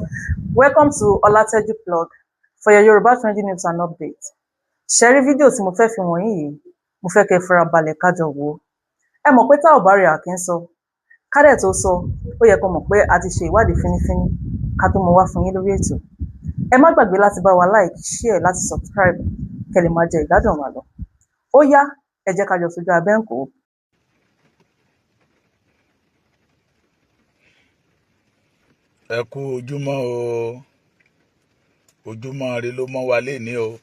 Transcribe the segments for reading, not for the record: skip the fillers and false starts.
Welcome to Olateju Plug for your Yoruba trending news and updates. Ṣé rí fídíò tí mo fẹ́ fi wọ̀nyí yìí, mo fẹ́ kẹ́ ẹ farabalẹ̀ ká jọ wò ó. Ẹ mọ̀ pé tá ò bá rí a kì í sọ. Ká dẹ̀ tó sọ, ó yẹ kó mọ̀ pé a ti ṣe ìwádìí fínífíní ká tó mú wá fún yín lórí ètò. Ẹ má gbàgbé láti bá wa like, share, láti subscribe kẹ́ lè máa jẹ ìgbádùn wa lọ. Ó yá, ẹ jẹ́ ká jọ fojú abẹ́ ń kó. Ẹ kú ojúmọ́ o. Ojúmọ́ ire ló mọ́ wa léni o.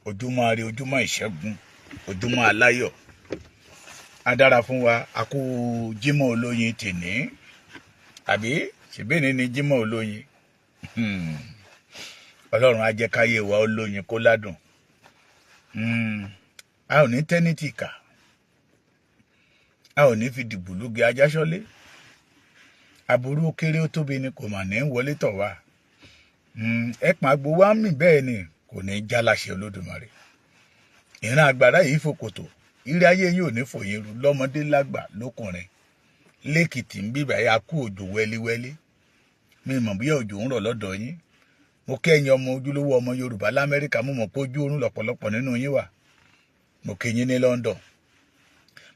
Ojúmọ́ ire, ojúmọ́ ìṣẹ́gun, ojúmọ́ aláyọ̀. Á dára fún wa. A kú Jímọ̀ olóyin tèní, àbí ṣèbéèní ni Jímọ̀ olóyin? Ọlọ́run á jẹ́ káyé wa ó lóyin kó ládùn. A ò ní tẹ́nítì kà, a ò ní fi dìbò lóge ajáṣọ́lé. Aburú ó kéré ó tóbi ni kò mà ní wọlé tọ̀ wá. Ẹ̀pọ̀n àgbo wa ń mì bẹ́ẹ̀ ni kò ní já láṣẹ Olódùmarè. Ìran àgbàrá yìí fòkòtò, ire ayé yìí ò ní fòyín ru lọ́mọdé lágbà lókùnrin. Lẹ́kìtì ń bíbà yà kú òjò wẹ́líwẹ́lí. Mi mọ̀ bóyá òjò ń rọ̀ lọ́dọ̀ yín. Mo kẹ́yìn ọmọ ojúlówó ọmọ Yorùbá l'Amẹ́ríkà, mo mọ̀ pé ojú oorun lọ̀pọ̀lọpọ̀ nínú yín wà. Mo kí yín ní London,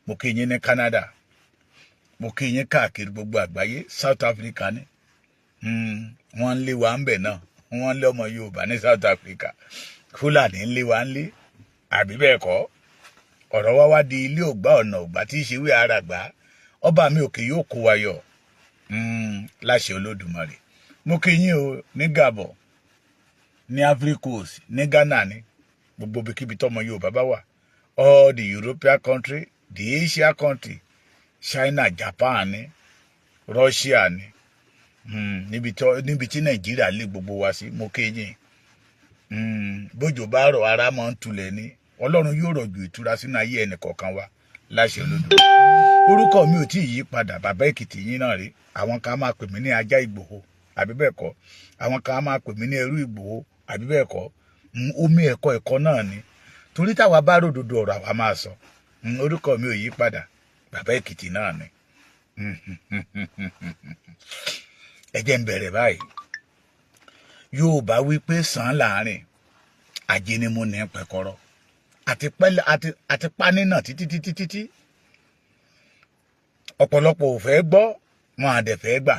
mo kí yín ní Canada, mo kí yín káàkiri gbogbo àgbáyé. South Africa ni wọ́n ń lé wa ń bẹ̀ náà, wọ́n ń lé ọmọ Yorùbá ní South Africa, Fúlàní ń lé wa ń lé, àbí bẹ́ẹ̀ kọ́? Ọ̀rọ̀ wa wá di ilé ògbà ọ̀nà ògbà tí í ṣe wí ara gbà. Ọba mi òkè yóò kó wa yọ láṣẹ Olódùmarè. Mo kí yín o ní Gabon, ní Ivory Coast, ní Ghana, ní gbogbo ibikíbi tọmọ Yorùbá bá wà, all the European country, the Asia country, China, Japan ní Russia ní, níbi tí Nàìjíríà lé gbogbo wa sí, mo kí yín. Bójò bá rọ̀, ara máa ń tulẹ̀ ní. Ọlọ́run yóò rọ̀jò ìtura sínú ayé ẹnì kọ̀ọ̀kan wa láṣẹ Olódùmarè. Orúkọ mi ò tí ì yí padà, bàbá Èkìtì yín náà rí. Àwọn kan máa pè mí ní ajá Ìgbòho, àbí bẹ́ẹ̀ kọ́? Àwọn kan máa pè mí ní ẹrú Ìgbòho, àbí bẹ́ẹ̀ kọ́? Omi ẹ̀kọ́ ẹ̀kọ́ náà ni, torí táwa bá ròdodo ọ̀rọ̀ àwa máa sọ. Orúkọ mi ò yí padà, bàbá Èkìtì náà ni. Ẹ jẹ́ ń bẹ̀rẹ̀ báyìí. Yorùbá wí pé sàn láàrin ajé ni mo ní pẹ̀kọ́rọ́ àti pẹ́lẹ́ àti pánínà títí títí títí. Ọ̀pọ̀lọpọ̀ ò fẹ́ gbọ́, wọn à dẹ̀ fẹ́ gbà.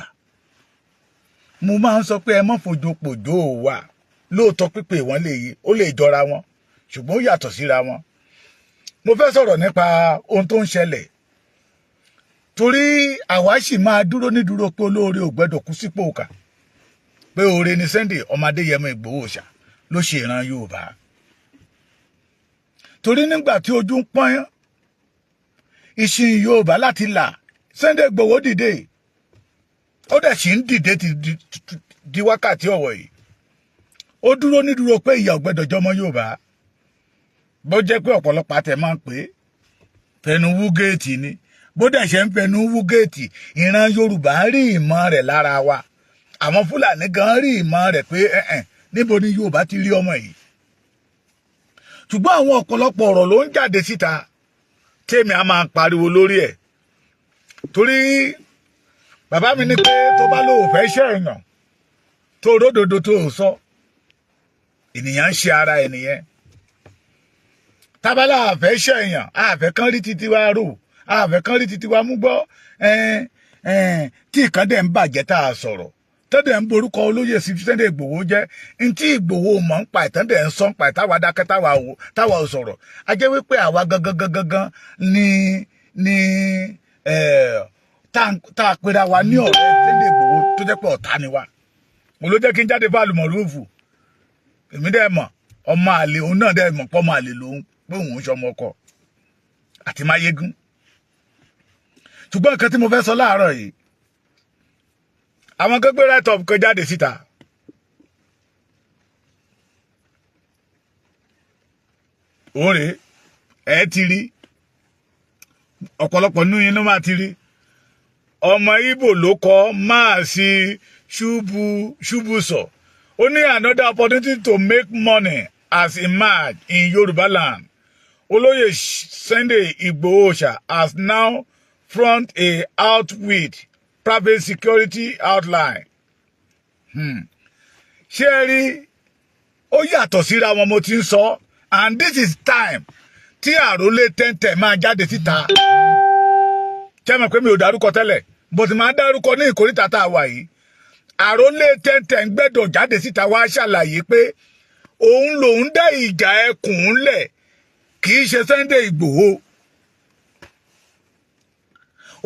Mo máa ń sọ pé ẹ má fojú pòjó wà. Lóòótọ́ pípé wọn lè yí, ó lè jọra wọn, ṣùgbọ́n ó yàtọ̀ síra wọn. Mo fẹ́ sọ̀rọ̀ nípa ohun tó ń ṣẹlẹ̀, torí àwa sì máa dúró nídúró pé olóore ò gbẹ́dọ̀ kú sípò kà, pé oore ni Sunday ọmọ Adéyẹmọ Ìgbòho ṣá ló ṣe ìran Yorùbá. Torí nígbà tí ojú ń pọ́n ìsìn Yorùbá láti là, Sunday Ìgbòho dìde, ó dẹ̀ sì ń dìde di wákàtí ọ̀wọ̀ yìí. Ó dúró nídúró pé ìyà ò gbẹ́dọ̀ jọmọ Yorùbá. Bó jẹ́ pé ọ̀pọ̀lọpọ̀ àtẹ máa ń pè é fẹnu wú géètì ni, bó dẹ̀ ṣe ń fẹnu wú géètì, ìran Yorùbá rí ìmọ̀ rẹ̀ lára wa. Àwọn Fúlàní gan rí ìmọ̀ rẹ̀ pé ẹ̀ẹ́n níbo ni Yorùbá ti rí ọmọ yìí? Ṣùgbọ́n àwọn ọ̀pọ̀lọpọ̀ ọ̀rọ̀ ló ń jáde síta tèmi a máa pariwo lórí ẹ̀, torí bàbá mi ní pé tó bá lóò fẹ́ ṣe èèyàn tó ródòdó tó sọ, ènìyàn ń ṣe ara ẹ̀ nìyẹn. Tábàlà àfẹ́ ṣe èèyàn, àfẹ́ kán rí títí wa rò, àfẹ́ kán rí títí wa mú gbọ́ tí ìkan dẹ̀ ń bàjẹ́ tá a sọ̀rọ̀, tó dẹ̀ ń borúkọ olóyè sí Sunday Ìgbòho jẹ́, ntí Ìgbòho mọ̀ ń pa ìtàn dẹ̀ ń sọ ń pa ìtawà dákẹ́, táwa ò sọ̀rọ̀, a jẹ́ wípé àwa gangan gangan gangan ni tá a pera wa ní ọ̀rẹ́ Sunday Ìgbòho, tó jẹ́ pé ọ̀tá ni wa. Mo ló jẹ́ kí n jáde fún àlùmọ̀rúfù. Èmi dẹ̀ mọ̀ ọmọ àlè òun náà dẹ̀ mọ̀ pé ọmọ àlè lòun, pé òun ń ṣọmọ ọkọ àti máyégún. Ṣùgbọ́n nǹkan tí mo fẹ́ sọ láàárọ̀ yìí, àwọn kan gbé write up kan jáde síta. Òun rèé, ẹ ti rí, ọ̀pọ̀lọpọ̀ nínú yín ló máa ti rí. Ọmọ Ìgbò ló kọ máa sí ṣubú ṣubú sọ. Ó ní another opportunity to make money has emerged in Yoruba land. Olóyè Sunday Igboho has now front a outwit private security outline. Ṣé ẹ rí, ó yàtọ̀ síra wọn. Mo ti ń sọ, and this is time tí Àrólé 1010 máa jáde síta. Ṣé mọ̀ pé mi ò dárúkọ tẹ́lẹ̀, but máa dárúkọ ní ìkóríta tá a wà yìí. Àrólé 1010 gbẹ́dọ̀ jáde síta wá ṣàlàyé pé òun lòun dá ìjà ẹkùn ńlẹ̀, kì í ṣe Sunday Ìgbòho.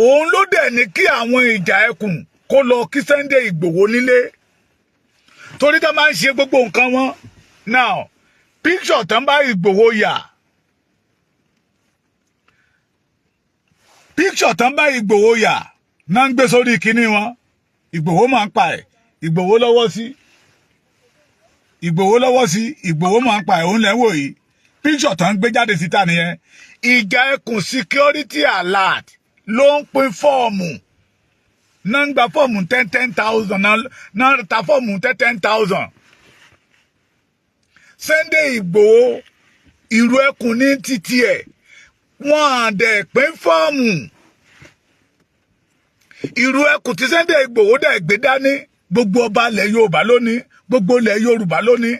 Òun ló dẹ̀ ní kí àwọn ìjà ẹkùn kó lọ kí Sunday Ìgbòho nílé, torí tó máa ń ṣe gbogbo nǹkan wọn now, picture tán bá Ìgbòho yà, picture tán bá Ìgbòho yà náà ń gbé sórí kinní wọn. Ìgbòho máa ń pa ẹ̀, Ìgbòho lọ́wọ́ sí, Ìgbòho lọ́wọ́ sí, Ìgbòho máa ń pa ẹ̀. Òun lẹ́wọ̀ yìí, picture tán gbé jáde síta nìyẹn. Ìjà ẹkùn security alert ló ń pín fọ́ọ̀mù náà, ń gba fọ́ọ̀mù 10,000 náà, ta fọ́ọ̀mù 10,000. Sunday Ìgbòho, ìrù ẹkùn ní títí ẹ̀, wọ́n á dẹ̀ pín fọ́ọ̀mù. Ìrù ẹkùn tí Sunday Ìgbòho dẹ̀ gbé dání, gbogbo ọba ilẹ̀ Yorùbá lónìí, gbogbo ilẹ̀ Yorùbá lónìí,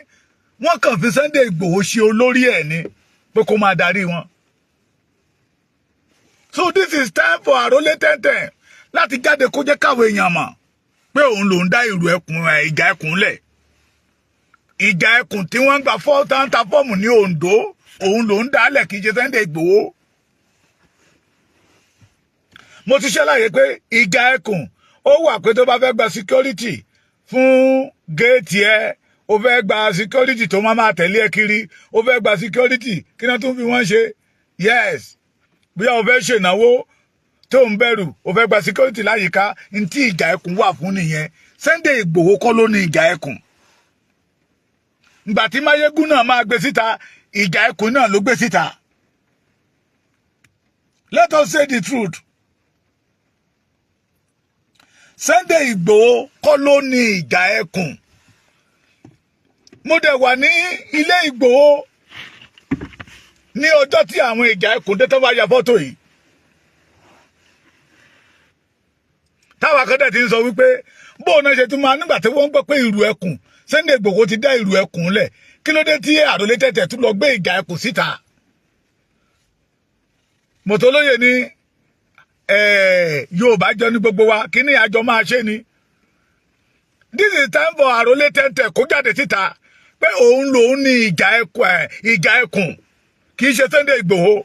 wọ́n kàn fi Sunday Ìgbòho ṣe olórí ẹ̀ ni pé kó máa darí wọn. So this is time for Àrólé 1010 láti jáde, kó jẹ́ káwọn èèyàn mọ̀ pé òun lòún dá ìrù ẹkùn, ìjà ẹkùn lẹ̀. Ìjà ẹkùn tí wọ́n ń gba fọ́ọ̀tà fọ́ọ̀mù ní Oǹdó, òun lòún dálẹ̀, kì í ṣe Sunday Ìgbòho. Mo ti ṣàlàyé pé ìjà ẹkùn ó wà pé tó bá fẹ́ gba security fún géètì ẹ, ó fẹ́ gba security tó máa máa tẹ̀lé ẹ kiri, ó fẹ́ gba security, kí náà tún fi wọ́n ṣe? Yes, bóyá o fẹ́ ṣènáwó tó ń bẹ̀rù, o fẹ́ gba security láyìíká, ní tí ìjà ẹkùn wà fún nìyẹn. Sunday Ìgbòho kọ́ ló ní ìjà ẹkùn. Ìgbà tí Máyégún náà máa gbé síta, ìjà ẹkùn náà ló gbé síta. Let us say the truth. Sunday Ìgbòho kọ́ ló ní ìjà ẹkùn. Mo dẹ̀ wà ní ilé Ìgbòho ní ọjọ́ tí àwọn ìjà ẹkùn dé tó bá ya fọ́tò yìí, táwa kan dẹ̀ ti ń sọ wípé bóun náà ṣe tún máa nígbà tí wọ́n ń gbọ́ pé ìrù ẹkùn, Sunday Ìgbòho ti dá ìrù ẹkùn lẹ̀, kí ló dé tí Àròlé tẹ̀tẹ̀ tún lọ gbé ìjà ẹkùn síta? Mọ̀tòlóyè ni Yorùbá jọ ní gbogbo wa, kí ní àjọ máa ṣe ni. This is time for Àròlé 1010 kó jáde síta pé òun lòun ní ìjà ẹkùn, ìjà ẹkùn, kì í ṣe Sunday Ìgbòho.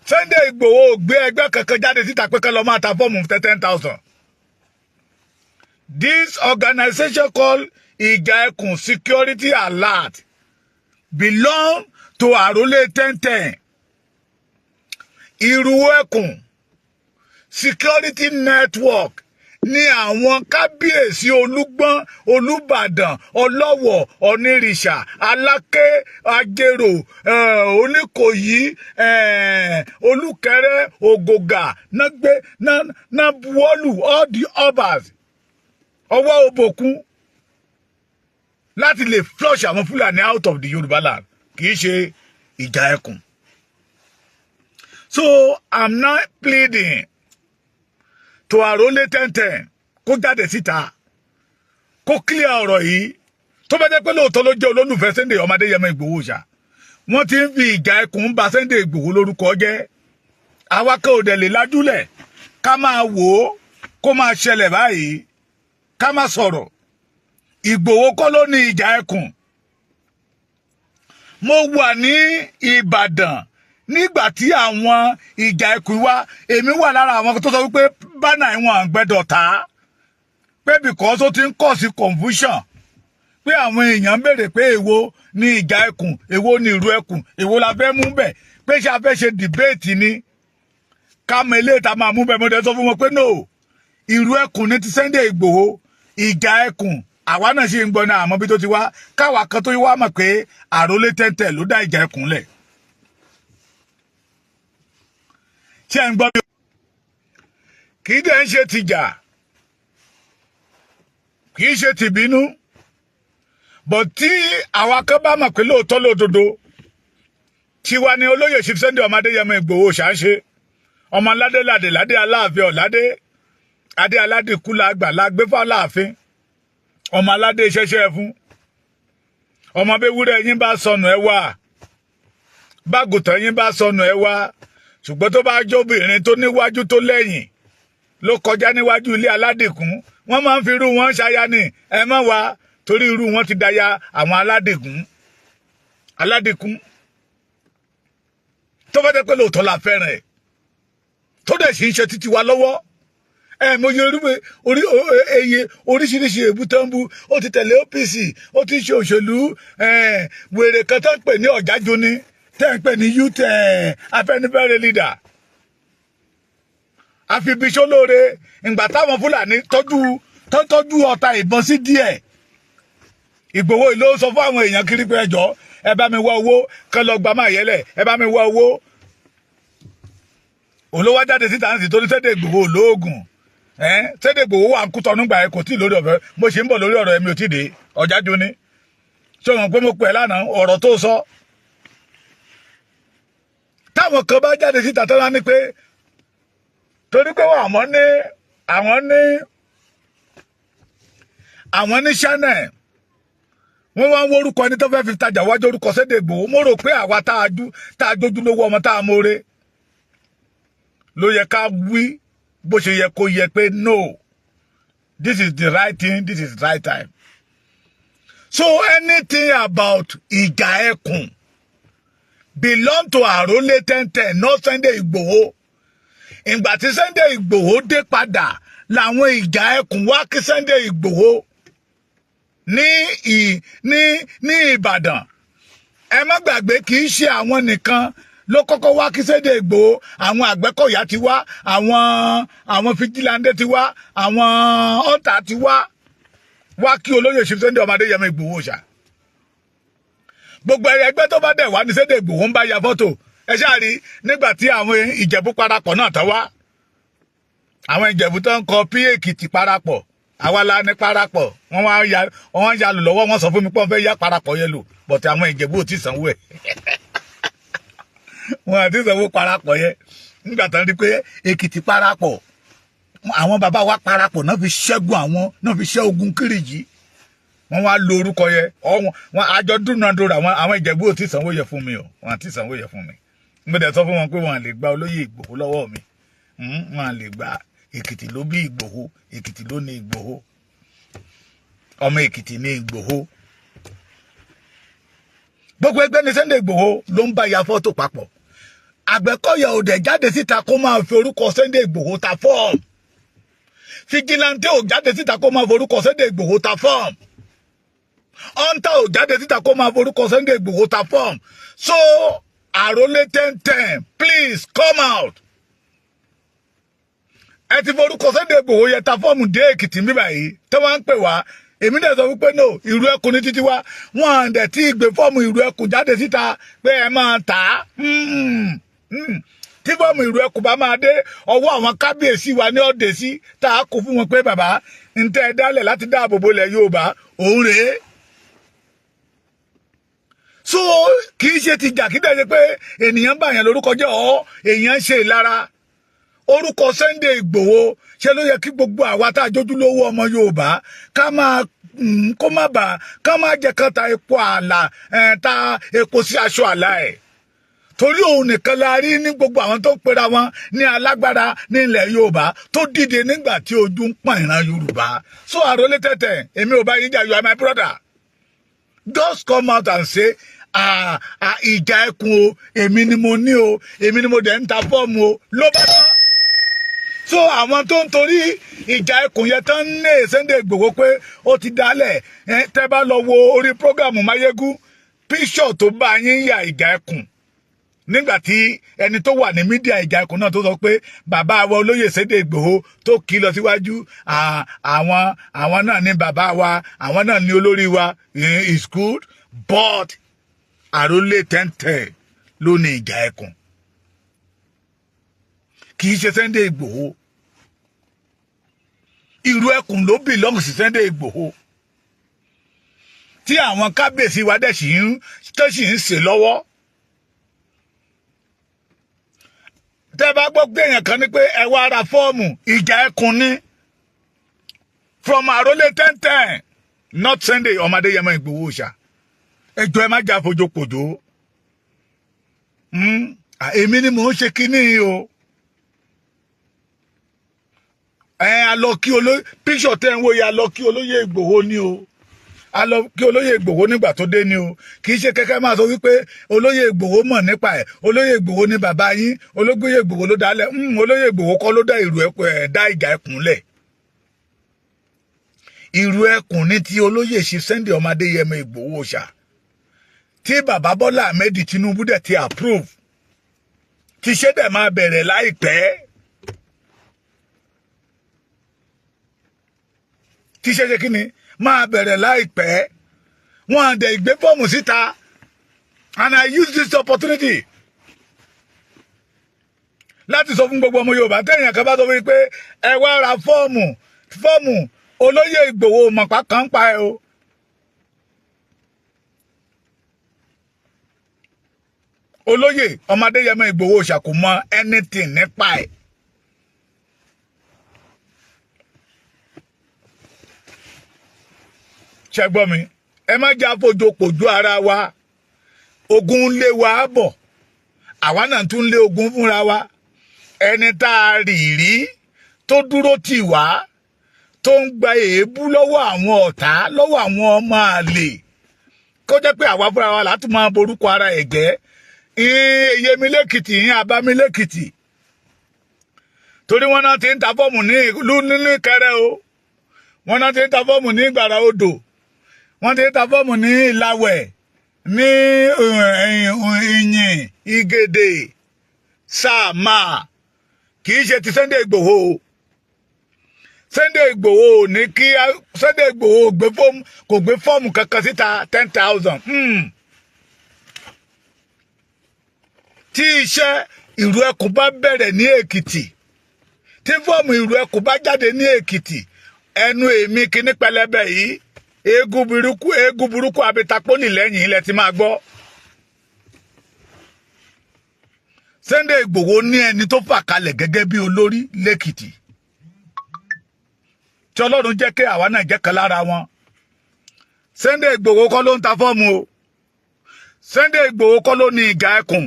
Sunday Ìgbòho gbé ẹgbẹ́ kankan jáde síta pé ká lọ máa ta fọ́ọ̀mù 10,000. This organization called Ìjà Ẹkùn Security Alert belong to Àròlé 1010. Ìrù Ẹkùn Security Network ní àwọn kábíyèsí Olúgbọ́n, Olúbàdàn, Ọlọ́wọ̀, Onírìṣà, Aláké, Ajérò, Oníkòyí, Olúkẹrẹ, Ògògà nágbé ná buwọ́lù, all the obas, ọwọ́ òbòkun, láti lè flush àwọn Fúlàní out of the Yorùbá land, kì í ṣe ìjà ẹkùn. So I'm not pleading to Àrólé 1010 kó jáde síta, kó clear ọ̀rọ̀ yìí. Tó bá jẹ́ pé lóòótọ́ ló jẹ́ olólùfẹ́ Sunday ọmọdé Adéyẹmọ Ìgbòho ṣá, wọ́n ti ń fi ìjà ẹkùn ba Sunday Ìgbòho lórúkọ jẹ́. Àwa kan ò dẹ̀ lè lájúlẹ̀ ká máa wò ó kó máa ṣẹlẹ̀ báyìí, ká má sọ̀rọ̀. Ìgbòho kọ́ ló ní ìjà ẹkùn. Mo wà ní Ìbàdàn nígbà tí àwọn ìjà ẹkùn wá. Èmi wà lára àwọn tó sọ wípé banner ìwọ̀n àgbẹ̀dọ̀ ta pé because ó ti ń cause confusion, pé àwọn èèyàn ń béèrè pé èwo ni ìjà ẹkùn, èwo ni ìrù ẹkùn, èwo la fẹ́ mú bẹ̀, pé ṣé a fẹ́ ṣe debate ni, ká mọ eléyìí tá a máa mú bẹ̀. Mo dẹ̀ sọ fún wọn pé no, ìrù ẹkùn ní ti Sunday Ìgbòho. Ìjà ẹkùn, àwa náà ṣe ń gbọ́ náà, àmọ́ bí tó ti wá, káwa kan tó wá mọ̀ pé Àrólé 1010 ló dá ìjà ẹkùn lẹ̀. Ṣé ẹ̀ ń gbọ́ mi? Kì í dẹ̀ ń ṣe tìjà, kì í ṣe tìbínú bọ̀. Tí àwa kan bá mọ̀ pé lóòótọ́ lódodo tiwa ni olóyè Chief Sunday ọmọ Adéyẹmọ Ìgbòho ṣàṣe, ọmọ aládé ládé ládé, aláàfin ọ̀ládé adé, aládìkú la gbà la gbé fáláàfin. Ọmọ aládé ṣẹṣẹ fún ọmọ béwúrẹ́ yín bá sọnù, ẹ wá. Bágùtàn yín bá sọnù, ẹ wá. Ṣùgbọ́n tó bá jóbìnrin tó níwájú tó lẹ́yìn ló kọjá níwájú ilé aládìkún, wọ́n máa ń fi irú wọn ṣaya ní ẹ má wá, torí irú wọn ti daya àwọn aládìkún. Aládìkún tó bá jẹ́ pé lóòótọ́ la fẹ́ràn ẹ̀, tó dẹ̀ sì ń ṣe títí wa lọ́wọ́ ẹ, mo yẹ orúkọ orí eye oríṣiríṣi èbú tó ń bu. Ó ti tẹ̀lé OPC, ó ti ṣe òṣèlú. Wèrè kan tó ń pè ní ọ̀jájú ni tẹ́ ń pè ní youth Afẹ́nifẹ́re leader, àfibíṣólóore. Ìgbà táwọn Fúlàní tọ́jú tó tọ́jú ọta ìbọn sí díẹ̀, Ìgbòho ló sọ fún àwọn èèyàn kiri pé, "Ẹjọ́, ẹ bá mi wá owó kán lọ gba máa yẹlẹ̀, ẹ bá mi wá owó." Olówó jáde síta ń sì torí Sunday Ìgbòho olóògùn. Sunday Ìgbòho wà ń kú tọnú gbà ẹ, kò tí ì lórí ọ̀fẹ́. Mo ṣe ń bọ̀ lórí ọ̀rọ̀ ẹ̀mí, ò tí ì dé. Ọ̀jájú ni ṣé o mọ̀ pé mo pè é lánàá, ọ̀rọ̀ tó sọ, táwọn kan bá jáde síta tó wá ní pé torí pé wọ́n àwọn ní channel, wọ́n wá ń worúkọ ẹni tó fẹ́ fi tajà wájú orúkọ Sunday Igboho. Mo rò pé àwa tá a jójúlówó ọmọ tá a mórè ló yẹ ká wí bó ṣe yẹ kó yẹ pé no, this is the right thing, this is the right time. So anything about ìjà ẹkùn belong to Àrólé 1010, not Sunday Igboho. Ìgbà tí Sunday Igboho dé padà làwọn ìjà ẹkùn wá kí Sunday Igboho ní ní ní Ìbàdàn. Ẹ má gbàgbé, kì í ṣe àwọn nìkan ló kọ́kọ́ wá kí Sunday Igboho. Àwọn Àgbẹ̀kọ̀yà ti wá, àwọn Fìjìláńdé ti wá, àwọn ọ̀tà ti wá wá kí olóyè Sunday ọmọdé Adéyẹmọ Ìgbòho ṣá. Gbogbo ẹgbẹ́ tó bá dẹ̀ wá ní Sunday Igboho ń bá ya fọ́tò. Ẹ ṣáà rí nígbà tí àwọn Ìjẹ̀bú parapọ̀ náà tán wá, àwọn Ìjẹ̀bú tó ń kọ pí Èkìtì parapọ̀, àwa la ní parapọ̀. Wọ́n wá ya, wọ́n ya lò lọ́wọ́. Wọ́n sọ fún mi pé wọ́n fẹ́ yá parapọ̀ yẹn lò, but àwọn Ìjẹ̀bú ò tí sanwó ẹ̀, wọn àti sanwó parapọ̀ yẹn. Nígbà tán rí pé Èkìtì parapọ̀, àwọn bàbá wa parapọ̀ náà fi ṣẹ́gun, àwọn náà fi ṣẹ́ ogun Kírìjì, wọ́n wá lo orúkọ yẹn. Ọ̀wọ́n wọn àjọ dúnadúrà. Àwọn Ìjẹ̀bú ò tí sanwó yẹ fún mi o, wọn àti sanwó yẹ fún mi. Mo dẹ̀ sọ fún wọn pé wọn lè gba olóyè Ìgbòho lọ́wọ́ mi. Wọn lè gba. Èkìtì ló bí Ìgbòho, Èkìtì ló ní Ìgbòho, ọmọ Èkìtì ní Ìgbòho. Gbogbo ẹgbẹ́ ní Sunday Ìgbòho ló ń bá ya fọ́tò papọ̀. Àgbẹ̀kọ̀yà ò dẹ̀ jáde síta kó máa fi orúkọ Sunday Ìgbòho ta fọ́ọ̀mù. Vigilante ò jáde síta kó máa forúkọ Sunday Ìgbòho ta fọ́ọ̀mù. Hunter ò jáde síta kó máa forúkọ Sunday Ìgbòho ta fọ́ọ̀mù. So Àrólé 1010, please come out. Ẹ ti forúkọ Sunday Ìgbòho yẹ ta fọ́ọ̀mù dé Èkìtì mi báyìí tí wọ́n ń pè wá. Èmi dẹ̀ sọ wípé no, ìrú ẹkùn ní títí wá. Wọ́n dẹ̀ tí gbé fọ́ọ̀mù ìrú ẹkùn jáde síta pé ẹ máa tà á. Tí fọ́ọ̀mù ìrú ẹkùn bá máa dé ọwọ́ àwọn kábíyèsí wa ní ọ̀dẹ̀ sí, tá a kó fún wọn pé bàbá ń tẹ́ ẹ dálẹ̀ láti dáàbò bo ilẹ̀ Yorùbá òun rèé. So kì í ṣe ti jà, kí dẹ̀ ṣe pé ènìyàn bá yẹn lórúkọ jẹ́ ọ́, èèyàn ṣe ìlara orúkọ Sunday Ìgbòho. Ṣe ló yẹ kí gbogbo àwa tá a jójúlówó ọmọ Yorùbá ká máa kó má bàa ká má jẹ kán ta epo àlà, ta epo sí aṣọ àlà ẹ̀, torí òun nìkan la rí ní gbogbo àwọn tó ń pera wọn ní alágbára ní ilẹ̀ Yorùbá tó dìde nígbà tí ojú ń pọ́n ìran Yorùbá. So Àrólé tẹ̀tẹ̀, èmi ò bá yín jà, you are my brother. Just come out and say, "Ah, ah, ìjà ẹkùn o, èmi ni mo ní o, èmi ni mo dẹ̀ ń ta fọ́ọ̀mù o," ló bá tán. So àwọn tó ń torí ìjà ẹkùn yẹn tán ní Sunday Igboho pé ó ti dálẹ̀, tẹ́ bá lọ wo orí program Mayegun, píṣọ̀ tó bá yín yà ìjà ẹkùn, nígbà tí ẹni tó wà ní media ìjà ẹkùn náà tó sọ pé bàbá wa olóyè Sunday Igboho tó kí lọ síwájú, àwọn náà ní bàbá wa, àwọn náà ní olórí wa, is good, but Àrólé 1010 ló ní ìjà ẹkùn, kì í ṣe Sunday Igboho. Ìrú ẹkùn ló belong sí Sunday Igboho, tí àwọn kábíyèsí wa dẹ̀ sì ń tó sì ń ṣe lọ́wọ́. Tẹ́ bá gbọ́ pé èèyàn kan ní pé ẹ wá ra fọ́ọ̀mù ìjà ẹkùn ní from Àrólé 1010. Not Sunday ọmọ Adéyẹmọ Ìgbòho Òòṣà. Ẹjọ́, ẹ má jà fojo pòjó. Èmi ni mò ń ṣe kínní o. Ẹ a lọ kí olóyè, píṣọ̀ tẹ́ ń wò yìí, a lọ kí olóyè Ìgbòho ni o. A lọ kí olóyè Ìgbòho nígbà tó dé ni o. Kì í ṣe kẹ́kẹ́ máa sọ wípé olóyè Ìgbòho mọ̀ nípa ẹ̀. Olóyè Ìgbòho ni bàbá yín, olóyè Ìgbòho ló dálẹ̀. Olóyè Ìgbòho kọ́ ló dá ìrù ẹkùn ẹ̀, dá ìjà ẹkùn lẹ̀. Ìrù ẹkùn ní ti olóyè ṣe Sunday ọmọ Adéyẹmọ Ìgbòho ṣá, tí bàbá Bọ́lá Ahmed Tinubu dẹ̀ ti approve, tí ṣé dẹ̀ máa bẹ̀rẹ̀ láìpẹ́, tí ṣe ṣe kí ni máa bẹ̀rẹ̀ láìpẹ́. Wọ́n á dẹ̀ ìgbé fọ́ọ̀mù síta, and I use this opportunity láti sọ fún gbogbo ọmọ Yorùbá, tẹ̀yìn kan bá sọ fún mi pé ẹ wá ra fọ́ọ̀mù, fọ́ọ̀mù olóyè Ìgbòho mọ̀pá kan ń pa ẹ o. Olóyè ọmọ Adéyẹmọ Ìgbòho ṣàkómọ anything nípa ẹ̀. Ṣé gbọ́ mi? Ẹ má já fojo pòjú ara wa. Ogun ń lé wa bọ̀, àwa náà tún lé ogun fúnra wa. Ẹni tá a rì rí tó dúró tì wá, tó ń gba èébú lọ́wọ́ àwọn ọ̀tá, lọ́wọ́ àwọn ọmọ àlè, kó jẹ́ pé àwa fúnra wa láti máa borúkọ ara ẹ̀ jẹ́. Èyí lẹ́kìtì yín, abámi lẹ́kìtì, torí wọ́n náà ti ń ta fọ́ọ̀mù ní ìlú nínú Ìkẹrẹ o, wọ́n náà ti ń ta fọ́ọ̀mù ní Ìgbàrà Odò, wọ́n ti ń ta fọ́ọ̀mù ní Ìlàwẹ̀, ní Ìyìn, Ìgèdè, Sàmà. Kì í ṣe ti Sunday Ìgbòho. Sunday Ìgbòho ní kí Sunday Ìgbòho gbé fọ́ọ̀mù, kò gbé fọ́ọ̀mù kankan síta. 10,000. Tí iṣẹ́ ìrù ẹkùn bá bẹ̀rẹ̀ ní Èkìtì, tí fọ́ọ̀mù ìrù ẹkùn bá jáde ní Èkìtì, ẹnu èmi kíní pẹlẹbẹ yìí, eégún burúkú, eégún burúkú abitapoli lẹ́yìn ilẹ̀ tí máa gbọ́. Sunday Ìgbòho ní ẹni tó fà kalẹ̀ gẹ́gẹ́ bí olórí lẹ́kìtì, tí Ọlọ́run jẹ́ kí àwa náà jẹ́ kan lára wọn. Sunday Ìgbòho kọ́ ló ń ta fọ́ọ̀mù o. Sunday Ìgbòho kọ́ ló ní ìgà ẹkùn.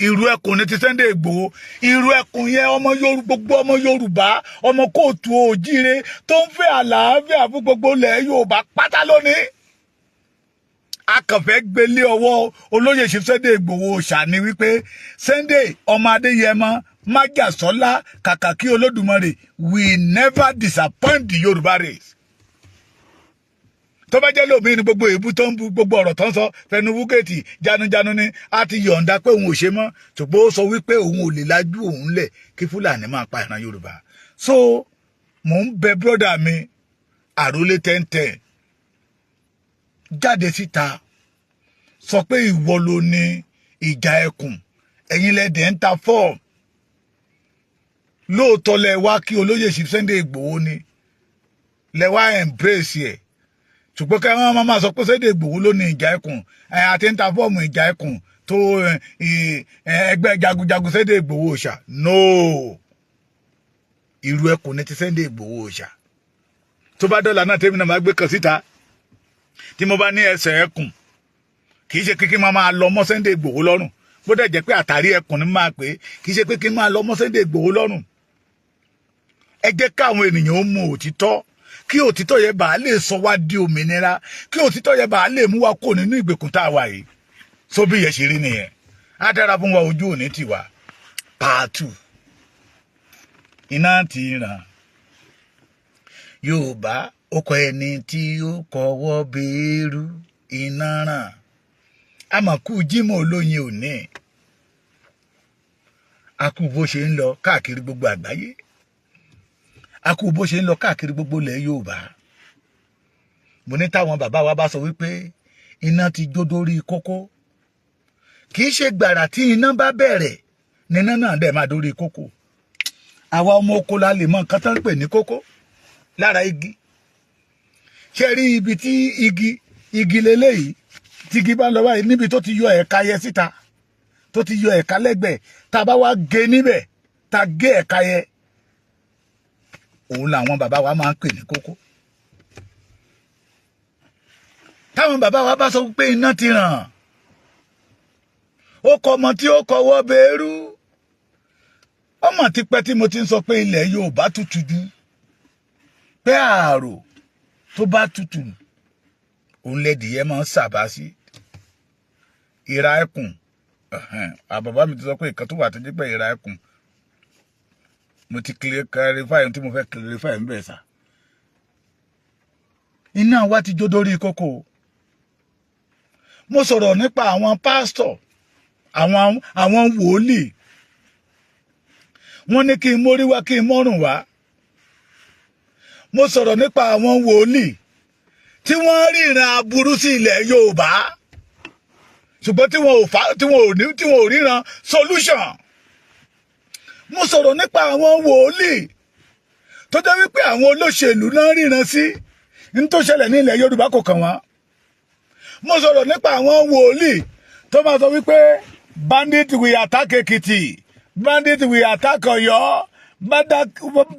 Ìrù ẹkùn ní ti Sunday Ìgbòho. Ìrù ẹkùn yẹn, ọmọ Yorùbá, gbogbo ọmọ Yorùbá, ọmọ kóòtù òjíire tó ń fẹ́ àlàáfíà fún gbogbo ilẹ̀ Yorùbá pátá lónìí. A kàn fẹ́ gbélé ọwọ́ olóyè ṣe Sunday Ìgbòho ṣàní wípé Sunday ọmọ Adéyẹmọ májàsọ́lá, kàkà kí Olódùmarè we never disappoint the Yorùbá race. Tó bá jẹ́ lómi ní gbogbo èébú tó ń bu, gbogbo ọ̀rọ̀ tó ń sọ fẹnu wúgẹ́ẹ̀tì janujanu ni, a ti yọ̀ǹda pé òun ò ṣe mọ́, ṣùgbọ́n ó sọ wípé òun ò lè lajú òun lẹ̀ kí Fúlàní máa pa ìran Yorùbá. So mò ń bẹ brọ́dà mi àrólé tẹ́ntẹ́n, jáde síta, sọ pé ìwọ ló ní ìjà ẹkùn, ẹ̀yin lẹ́dẹ̀ ń ta fọ́ọ̀mù. Lóòótọ́ lẹ wá kí olóyè Sunday Ìgbòho ni lẹ wá embrace ẹ̀, ṣùgbọ́n kí wọ́n máa sọ pé Sunday Ìgbòho ló ní ìjà ẹkùn àti ń ta fọ́ọ̀mù ìjà ẹkùn tó ẹgbẹ́ jagunjagun Sunday Ìgbòho ṣá. No, irú ẹkùn ní ti Sunday Ìgbòho ṣá. Tó bá dọ́là náà, tèmi náà máa gbé kan síta tí mo bá ní ẹsẹ̀ ẹkùn, kì í ṣe kí n máa lọ mọ́ Sunday Ìgbòho lọ́rùn. Bó dẹ̀ jẹ́ pé àtàrí ẹkùn ni máa pè é, kì í ṣe pé kí n máa lọ mọ́ Sunday Ìgbòho lọ́rùn. Ẹ jẹ́ káwọn ènìyàn ó mú òtítọ́, kí òtítọ́ yẹn bàá lè sọ wá di òmìnira, kí òtítọ́ yẹn bàá lè mú wa kó nínú ìgbèkùn tá a wà yìí. So bí yẹn ṣe rí nìyẹn. Á dára fún wa, ojú òní tiwa. Pààtù iná ti ràn Yorùbá, ó kọ ẹni tí ó kọwọ́ bẹ́ẹ̀rù iná ràn. Àmọ̀kú Jímọ̀ olóyin òní, a kú bó ṣe ń lọ káàkiri gbogbo àgbáyé, a kú bó ṣe ń lọ káàkiri gbogbo ilẹ̀ Yorùbá. Mo ní táwọn bàbá wa bá sọ wípé iná ti jó dórí kókó, kì í ṣe gbàrà tí iná bá bẹ̀rẹ̀ níná náà dẹ̀ máa dórí kókó. Àwa ọmọ oko la lè mọ nǹkan tó ń pè ní kókó lára igi. Ṣe rí ibi tí igi leléyìí, tí igi bá ń lọ báyìí, níbi tó ti yọ ẹ̀ka yẹ síta, tó ti yọ ẹ̀ka lẹ́gbẹ̀ẹ́, tá a bá wá gé níbẹ̀, tá a gé ẹ̀ka yẹ, òun làwọn bàbá wa máa ń pè ní kókó. Táwọn bàbá wa bá sọ pé iná ti ràn, ó kọ ọmọ tí ó kọwọ́ bẹ́ẹ̀rù. Ọmọ ti pẹ́ tí mo ti ń sọ pé ilẹ̀ Yorùbá tutù jù, pé ààrò tó bá tutù òun lẹ́dìyẹ máa ń sàbá sí ìra ẹkùn. Àbàbá mi ti sọ pé ìkan tó wà tó jẹ́ pé ìra ẹkùn. Mo ti clarify ohun tí mo fẹ́ clarify ń bẹ̀ sà. Iná wa ti jó dórí kókó. Mo sọ̀rọ̀ nípa àwọn pásítọ̀, àwọn wòlíì. Wọ́n ní kí n mórí wá, kí n mọ́rùn wá. Mo sọ̀rọ̀ nípa àwọn wòlíì tí wọ́n ríran aburú sí ilẹ̀ Yorùbá, ṣùgbọ́n tí wọn ò fa, tí wọn ò ní, tí wọn ò ríran solution. Mo sọ̀rọ̀ nípa àwọn wòlíì tó jẹ́ wípé àwọn olóṣèlú náà ríran sí ní tó ṣẹlẹ̀ ní ilẹ̀ Yorùbá, kò kàn wọ́n. Mo sọ̀rọ̀ nípa àwọn wòlíì tó máa sọ wípé bandit will attack Ekiti, bandit will attack Ọ̀yọ́,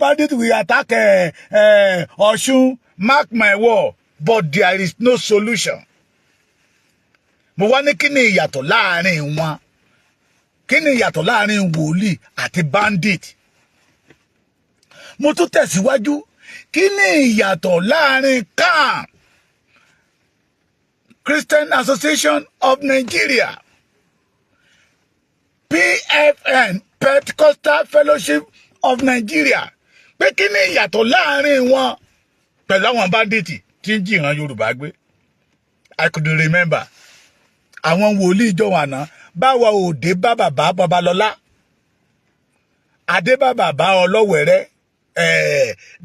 bandit will attack Ọ̀ṣun, mark my word, but there is no solution. Mo wá ní, kí ni ìyàtọ̀ láàrin wọn? Kí ni ìyàtọ̀ láàrin wòlíì àti bandit? Mo tún tẹ̀síwájú. Kí ni ìyàtọ̀ láàrin CAN, Christian Association of Nigeria, PFN, Pentecostal Fellowship of Nigeria, pé kí ni ìyàtọ̀ láàrin wọn pẹ̀lú àwọn bandit tí ń jìran Yorùbá gbé? I could remember àwọn wòlíì ìjọ àná báwa òde bá bàbá Babalọ́lá, adé bá bàbá Ọlọ́wẹ̀rẹ́,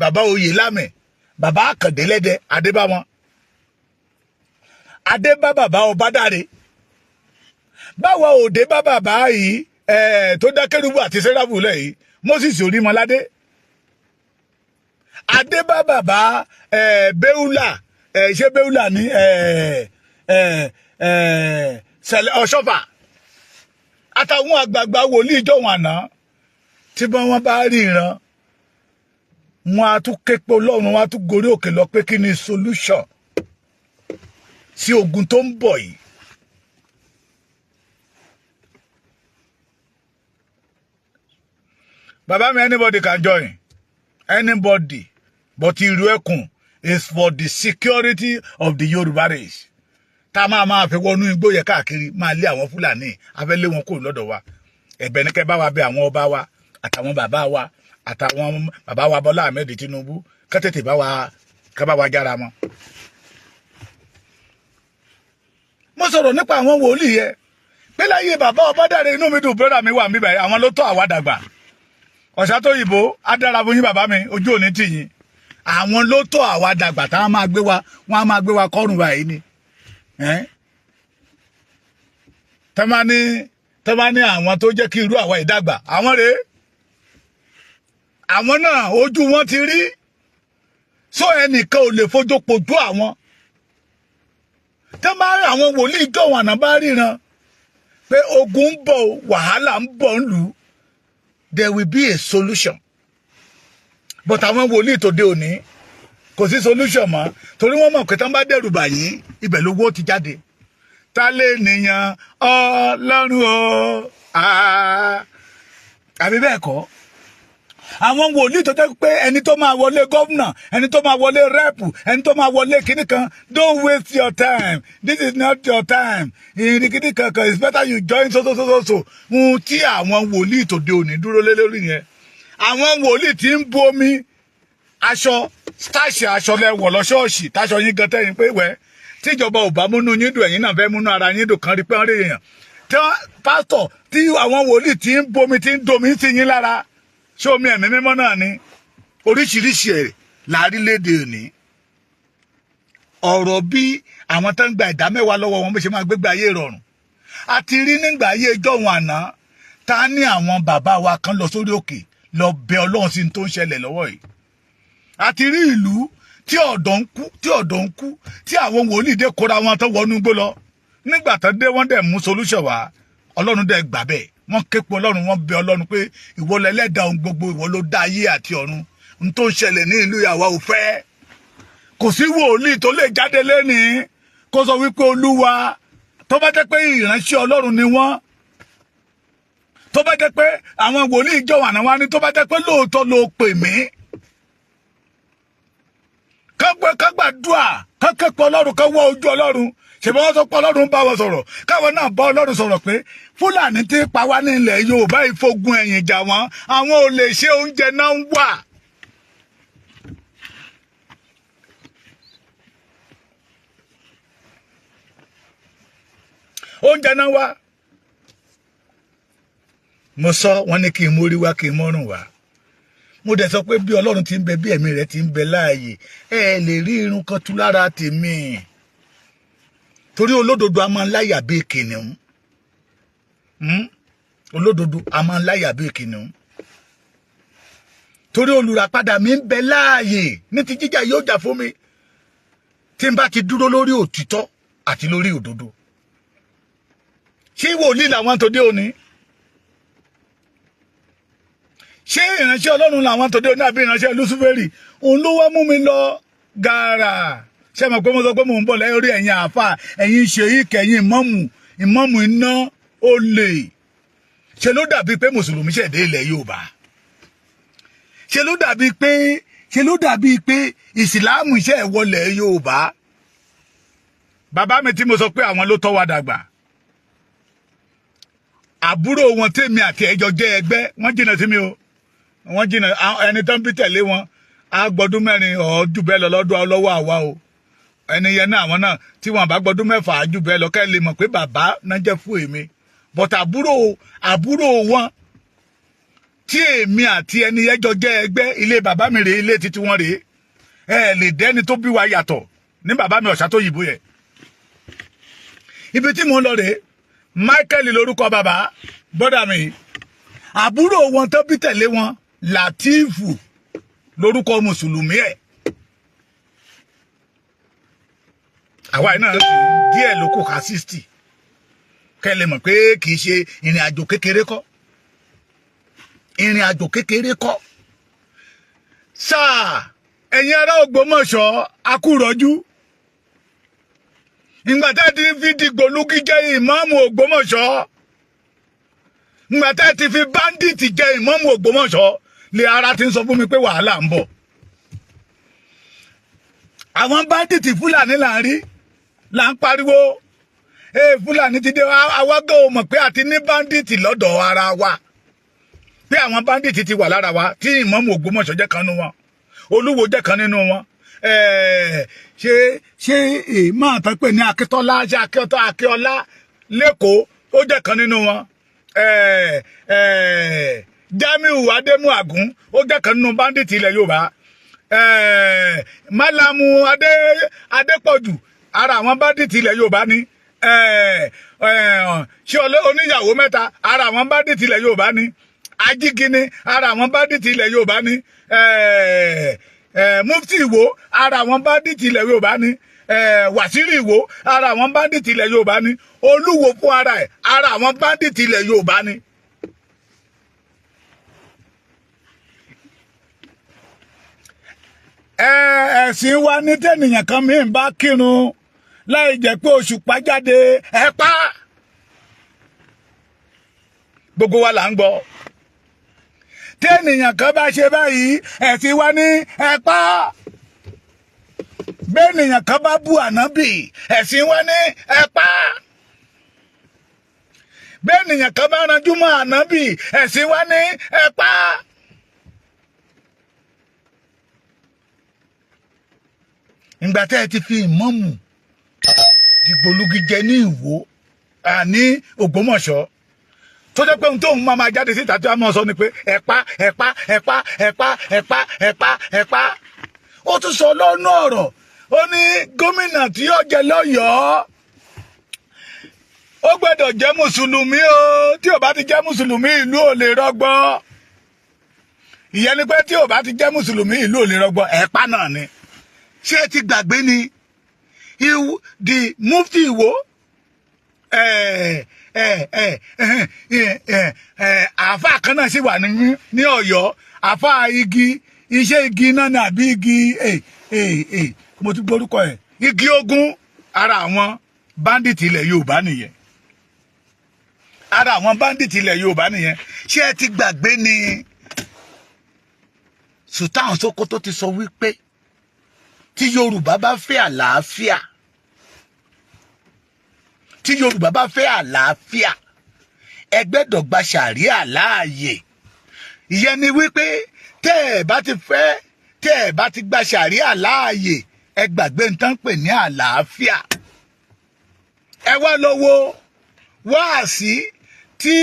bàbá Oyèlámì, bàbá Àkàndélẹ́dẹ, adé bá wọn, adé bá bàbá Ọbádáre, báwa òde bá bàbá yìí tó dá kérúbù àti sẹ́ráfù lẹ̀ yìí, Moses Orímọládé, adé bá bàbá Bẹ́úlà, ṣé Bẹ́úlà ní Ọ̀ṣọ́fà àtàwọn àgbààgbà wòlíì ìjọ̀wọ̀n àná, tí wọ́n bá rí ìran wọn, á tún ké pé Ọlọ́run, wọn á tún gorí òkè lọ pé kí ni solution sí ogun tó ń bọ̀ yìí. Bàbá mi, anybody can join, anybody, but Ìrù Ẹkùn is for the security of the Yorùbá race. Tá a máa máa fi wọnú igbó yẹ káàkiri, máa lé àwọn Fúlàní, afẹ́ lé wọn kúrò lọ́dọ̀ wa. Ẹ̀bẹ̀ ní kẹ́ bá wa bẹ̀ àwọn ọba wa àtàwọn bàbá wa, àtàwọn bàbá wa Bọ́lá Ahmed Tinubu, ká tètè bá wa, ká bá wa jára mọ́. Mo sọ̀rọ̀ nípa àwọn wòlíì yẹ pé láyé bàbá Ọbádáre, inú mi dùn, brother mi wà mí báyìí, àwọn ló tọ́ àwa dàgbà. Ọ̀sá tó yìnbó á dára fún yín, bàbá mi, ojú òní tì yín. Àwọn ló tọ́ àwa dàgbà táwọn máa gbé wa, wọ́n á máa gbé wa kọ́rùn báyìí ni. Tọ́ bá ní àwọn tó jẹ́ kí irú àwa ìdàgbà, àwọn rèé. Àwọn náà ojú wọn ti rí sọ, ẹnìkan ò lè fojú pojú àwọn. Tọ́ bá rí àwọn wòlíì jọ̀wọ́n àná bá ríran pé ogun ń bọ̀, wàhálà ń bọ̀ ń lù, there will be a solution. But àwọn wòlíì tó dé òní, kò sí solution mọ́, torí wọ́n mọ̀ pé tán bá dẹ̀rù bà yín, ibẹ̀ lówó ti jáde. Ta lè nìyàn Ọlọ́run o, àbí bẹ́ẹ̀ kọ́? Àwọn wòlíì tó jẹ́ pé ẹni tó máa wọlé gómìnà, ẹni tó máa wọlé rep, ẹni tó máa wọlé kíní kan, don't waste your time, this is not your time, ìrìn kíní kankan, it's better you join so so so so so. Ohun tí àwọn wòlíì tó dé òní dúró lé lórí yẹn, àwọn wòlíì tí ń bomi aṣọ starch, aṣọ lẹ́wọ̀ lọ ṣọ́ọ̀ṣì, táṣọ yín gan tẹ́yìn pé wẹ́, tíjọba ò bá múnú yín dùn, ẹ̀yin náà fẹ́ múnú ara yín dùn, kan rí pé wọ́n rí èèyàn tí wọ́n pásítọ̀, tí àwọn wòlíì tí ń bomi, tí ń domi sí yín lára, ṣé omi ẹ̀mí mímọ́ náà ni? Oríṣiríṣi ẹ̀ lárílédè òní. Ọ̀rọ̀ bí àwọn tó ń gba ìdá mẹ́wàá lọ́wọ́ wọn bó ṣe máa gbégbé ayé ìrọ̀rùn àti rí nígbà ayé ìjọ́un àná, ta ní àwọn bàbá wa kan lọ sórí òkè lọ bẹ Ọlọ́run sí tó ń ṣẹlẹ̀ lọ́wọ́ yìí. Àti rí ìlú tí ọ̀dọ́ ń kú, tí ọ̀dọ́ ń kú, tí àwọn wòlíì dé kóra wọn tó wọnú igbó lọ. Nígbà tó dé, wọ́n dẹ̀ mú solution wá, Ọlọ́run dẹ̀ gbà bẹ́ẹ̀. Wọ́n ké pe Ọlọ́run, wọ́n bẹ Ọlọ́run pé ìwọ lẹlẹ́dàá ohun gbogbo, ìwọ ló dá ayé àti ọ̀run, n tó ń ṣẹlẹ̀ ní ìlú ìyàwó ò fẹ́. Kò sí wòlíì tó lè jáde lẹ́nìí. Kó sọ wípé Olúwa, tó bá jẹ́ pé ìránṣẹ́ Ọlọ́run ni wọ́n, tó bá jẹ́ pé àwọn wòlíì ìjọ wà náà wá ní, tó bá jẹ́ pé lóòótọ́ ló pè mí, ká gbàdúrà, ká kẹ́kọ̀ọ́ Ọlọ́run, ká wá ojú Ọlọ́run. Ṣèbí wọ́n sọ pé Ọlọ́run bá wọn sọ̀rọ̀, káwọn náà bá Ọlọ́run sọ̀rọ̀ pé Fúlàní tí pa wá ní ilẹ̀ Yorùbá, ìfogun ẹ̀yìn jà wọ́n, àwọn ò lè ṣe, oúnjẹ náà ń wà. Oúnjẹ náà wà. Mo sọ, wọn ní kí n mórí wá, kí n mọ́rùn wá. Mo dẹ̀ sọ pé bí Ọlọ́run ti ń bẹ, bí ẹ̀mí rẹ̀ ti ń bẹ láàyè, ẹ lè rí irun kan tú lára tèmi, torí olódodo a máa ń láyà bíi kìnìún. Olódodo a máa ń láyà bíi kìnìún, torí olùràpadà mi ń bẹ láàyè, ní ti jíjà yóò jà fún mi tí n bá ti dúró lórí òtítọ́ àti lórí òdodo. Ṣé wòlíì làwọn tó dé òní? Ṣé ìránṣẹ́ Ọlọ́run làwọn tó dé òní, àbí ìránṣẹ́ Lúsífẹ́rì? Òun ló wá mú mi lọ gàrà. Ṣé mo pé mo sọ pé mò ń bọ̀ lẹ́yìn orí ẹ̀yin àáfà, ẹ̀yin ṣèyí, kẹ̀yìn ìmọ̀mù, ìmọ̀mù iná olè. Ṣe ló dàbí pé mùsùlùmí ṣẹ̀dé ilẹ̀ Yorùbá? Ṣe ló dàbí pé ìsìláàmù ṣe wọlé Yorùbá? Bàbá mi tí mo sọ pé àwọn ló tọ́ wa dàgbà, àbúrò wọn tèmi àti ẹjọ jẹ́ ẹgbẹ́, wọ́n jìnnà sí mi o, wọ́n jìnnà. Ẹni tó ń bí tẹ̀lé wọn á gbọdún 4 ọ̀ jù bẹ́ẹ̀ lọ lọ́dún lọ́wọ́ àwa o. Ẹni yẹn náà, àwọn náà tí wọn bá gbọdún 6 á jù bẹ́ẹ̀ lọ. Kẹ́ lè mọ̀ pé bàbá náà jẹ́ fún èmi, but àbúrò wọn tí èmi àti ẹni yẹn jọ jẹ́ ẹgbẹ́, ilé bàbá mi rèé, ilé títí wọn rèé. Ẹ lè dẹ́ni tó bí wa yàtọ̀ ní bàbá mi ọ̀sà tó yìnbó yẹn. Ibi tí mò ń lọ rèé. Michael lórúkọ bàbá bọ́dà mi. Àbúrò wọn tó bí tẹ̀lé wọn, Látìfù lórúkọ mùsùlùmí ẹ̀. Àwa yìí náà díẹ̀ ló kù ká 60. Kẹ́ lè mọ̀ pé kì í ṣe ìrìn àjò kékeré kọ́, ìrìn àjò kékeré kọ́. Sáà ẹ̀yin ará Ògbómọ̀ṣọ́, akúrọ̀jú ìgbà tẹ́ ti fi dìgbòlugi jẹ́ ìmáàmù Ògbómọ̀ṣọ́, ìgbà tẹ́ ti fi bandit jẹ́ ìmáàmù Ògbómọ̀ṣọ́, lè ara ti ń sọ fún mi pé wàhálà ń bọ̀. Àwọn bandit Fúlàní là ń rí, là ń pariwo, ee, Fúlàní ti dé. Awágọ́ ò mọ̀ pé àti ní bandit lọ́dọ̀ ara wa, pé àwọn bandit ti wà lára wa, tí ìmáàmù Ògbómọ̀ṣọ́ jẹ́ kan nínú wọn, Olúwo jẹ́ kan nínú wọn. Ṣé máa tán pè ní Akíntọ́lá, ṣé Akíọ́lá lẹ́kọ̀ọ́, ó jẹ́ kan nínú wọn. Jamiu Adémúàgún, ó jẹ́ kan nínú bandit ilẹ̀ Yorùbá. Malamu Adépọ̀jù, ara àwọn bandit ilẹ̀ Yorùbá ni. Ṣé oníyàwó mẹ́ta, ara àwọn bandit ilẹ̀ Yorùbá ni. Ajígini, ara àwọn bandit ilẹ̀ Yorùbá ni. Mufti Ìwó, ara àwọn bandit ilẹ̀ Yorùbá ni. Wàsírí Ìwó, ara àwọn bandit ilẹ̀ Yorùbá ni. Olúwo fún ara ẹ̀, ara àwọn bandit ilẹ̀ Yorùbá ni. Ẹ̀sìn wa ní tẹ̀nìyàn kan mi ń bá kírun láì jẹ́ pé oṣù pàjáde, ẹ pa gbogbo wa là ń gbọ́. Tẹ́nìyàn kan bá ṣe báyìí, ẹ̀sìn wa ní ẹ pa. Bẹ́ẹ̀nìyàn kan bá bú ànábì, ẹ̀sìn wa ní ẹ pa. Bẹ́ẹ̀nìyàn kan bá ranjú mọ́ ànábì, ẹ̀sìn wa ní ẹ pa. Ìgbà tẹ́ ẹ ti fi ìmáàmù dìgbòlugi jẹ ní Ìwó, ní Ògbómọ̀ṣọ́, tó jẹ́ pé ohun tóun máa máa jáde síta tí wọ́n máa sọ ni pé ẹ̀pá, ẹ̀pá, ẹ̀pá, ẹ̀pá, ẹ̀pá, ẹ̀pá, ẹ̀pá. Ó tún sọ lọ́nà ọ̀rọ̀, ó ní gómìnà tí yóò jẹ lọ́yọ̀ọ́, ó gbọ́dọ̀ jẹ́ mùsùlùmí o. Tí ò bá ti jẹ́ mùsùlùmí, ìlú ò lè rọgbọ. Ìyẹn ni pé tí ò bá ti jẹ́ mùsùlùmí, ìlú ò lè rọgbọ. Ẹ̀pá náà ni. Ṣé ẹ ti gbàgbé ni the Mufti Ìwó, àáfàá kan náà sì wà ní Ọ̀yọ́, àáfàá igi, iṣẹ́ igi náà ni àbí igi, mo ti gbórúkọ ẹ̀, igi ogun. Ara àwọn bandit ilẹ̀ Yorùbá nìyẹn. Ara àwọn bandit ilẹ̀ Yorùbá nìyẹn. Ṣé ẹ ti gbàgbé ni Sultan Sokoto ti sọ wípé tí Yorùbá bá fẹ́ àlàáfíà, tí Yorùbá bá fẹ́ àlàáfíà, ẹ gbọ́dọ̀ gba ṣàríà láàyè? Ìyẹn ni wípé tẹ́ ẹ bá ti fẹ́, tẹ́ ẹ bá ti gba ṣàríà láàyè, ẹ gbàgbé nǹkan pè ní àlàáfíà. Ẹ wá lọ wo wáàsí tí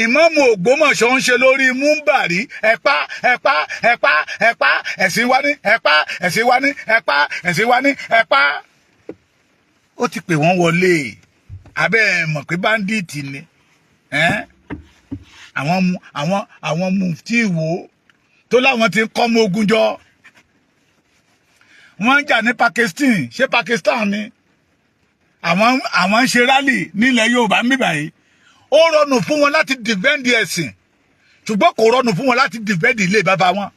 ìmáàmù Ògbómọ̀ṣọ́ ń ṣe lórí múmbàrí: ẹ̀pá, ẹ̀pá, ẹ̀pá, ẹ̀pá, ẹ̀sìn wa ní ẹ̀pá, ẹ̀sìn wa ní ẹ̀pá, ẹ̀sìn wa ní ẹ̀pá. Ó ti pè wọ́n wọlé. Abẹ́ ẹ̀ mọ̀ pé bandit ni àwọn mufti Ìwò tó láwọn ti ń kọ́ ọmọ ogun jọ. Wọ́n ń jà ní Pakistan. Ṣé Pakistan ni àwọn ń ṣe rally nílẹ̀ Yorùbá ń bíbà yìí? Ó rọrùn fún wọn láti defend ẹ̀sìn, ṣùgbọ́n kò rọrùn fún wọn láti defend ilé bàbá wọn.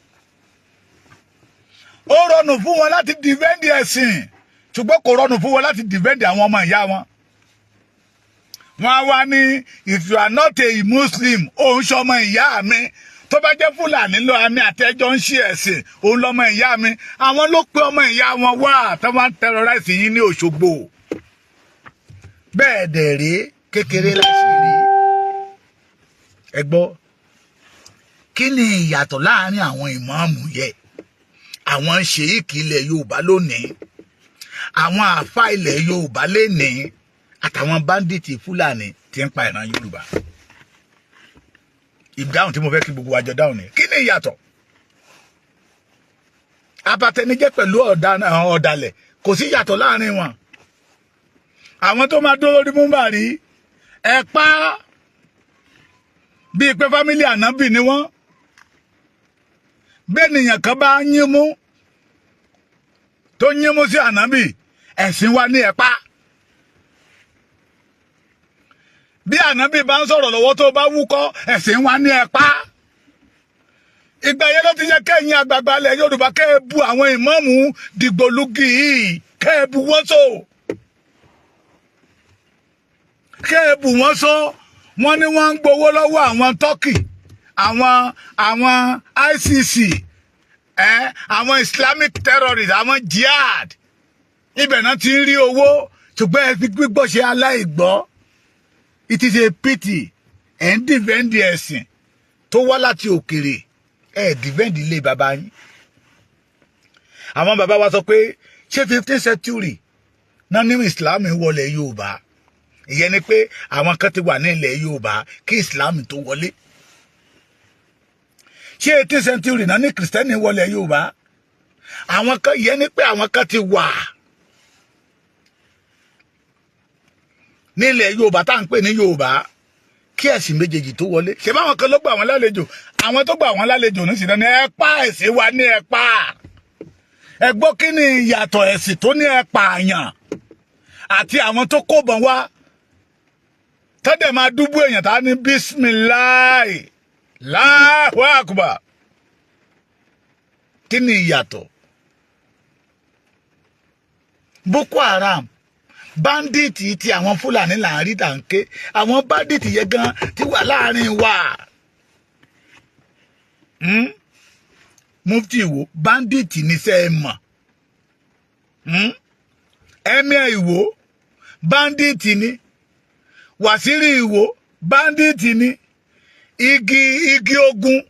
Ó rọrùn fún wọn láti defend ẹ̀sìn, ṣùgbọ́n kò rọrùn fún wọn láti defend àwọn ọmọ ìyá wọn. Wọ́n á wá ní, "If you are not a Muslim, òun ṣọmọ ìyá mi." Tó bá jẹ́ Fúlàní lọ, àmì àtẹ́jọ́ ń ṣe ẹ̀sìn, òun lọ́mọ ìyá mi. Àwọn ló pé ọmọ ìyá wọn wá tó wá ń terrorize yín ní Òṣogbo. Bẹ́ẹ̀ dẹ̀ rèé, kékeré láṣìírí. Ẹ gbọ́, kí ni ìyàtọ̀ láàrin àwọn ìmáàmù yẹ, àwọn ṣèyíkì ilẹ̀ Yorùbá lónìí, àwọn àáfà ilẹ̀ Yorùbá lénìí, àtàwọn bandit Fúlàní tí ń pa ìran Yorùbá? Ìdáhùn tí mo fẹ́ kí gbogbo wa jọ dáhùn ni: kí ni ìyàtọ̀? Abatẹnijẹ́ pẹ̀lú ọ̀dàlẹ̀, kò sí ìyàtọ̀ láàrin wọn. Àwọn tó máa dúró lórí múmbàrí ẹ pa bíi pé family ànábì ni wọ́n. Bẹ́ẹ̀ nìyẹn kan bá yín mú, tó yín mú sí ànábì, ẹ̀sìn wa ní ẹ pa. Bí ànábì bá ń sọ̀rọ̀ lọ́wọ́, tó bá wúkọ́, ẹ̀sìn wa ní ẹ pa. Ìgbà yẹn ló ti yẹ kẹ́yìn àgbààgbà ilẹ̀ Yorùbá kẹ́ ẹ bu àwọn ìmáàmù dìgbòlugi yìí, kẹ́ ẹ bu wọ́n so, kẹ́ ẹ bù wọ́n so. Wọ́n ní wọ́n ń gbowó lọ́wọ́ àwọn Turkey, àwọn ICC, àwọn Islamic terrorists, àwọn jihad. Ibẹ̀ náà ti ń rí owó, ṣùgbọ́n ẹ fi gbígbọ́ ṣe aláìgbọ́. It is a pity. Ẹ̀ ń defend ẹ̀sìn tó wá láti òkèrè, ẹ̀ defend ilé bàbá yín. Àwọn bàbá wa sọ pé ṣé 15th century náà ní Islam wọlé Yorùbá? Ìyẹn ni pé àwọn kan ti wà ní ilẹ̀ Yorùbá kí Islam tó wọlé. Ṣé 18th century náà ní Kìrìsìtẹ́nì wọlé Yorùbá? Àwọn kan, ìyẹn ni pé àwọn kan ti wà nílẹ̀ Yorùbá tá à ń pè ní Yorùbá kí ẹ̀sìn méjèèjì tó wọlé. Ṣé báwọn kan ló gbà wọ́n lálejò? Àwọn tó gbà wọ́n lálejò ní sídán ní ẹ pa, ẹ̀sìn wa ní ẹ pa. Ẹ gbọ́, kí ni ìyàtọ̀ ẹ̀sìn tó ní ẹ pààyàn àti àwọn tó kóbọn wá tọ́dẹ̀ máa dúbú èèyàn tá ní bísímìláì láàhùn àkùbà? Kí ni ìyàtọ̀? Boko Haram, bandit ti àwọn Fúlàní là ń rí tàǹké. Àwọn bandit yẹn gan ti wà láàrin wa. Mufti Ìwó, bandit ní sẹ́ ẹ mọ̀. Emir Ìwó, bandit ni. Wàsírí Ìwó, bandit ni. Igi ogun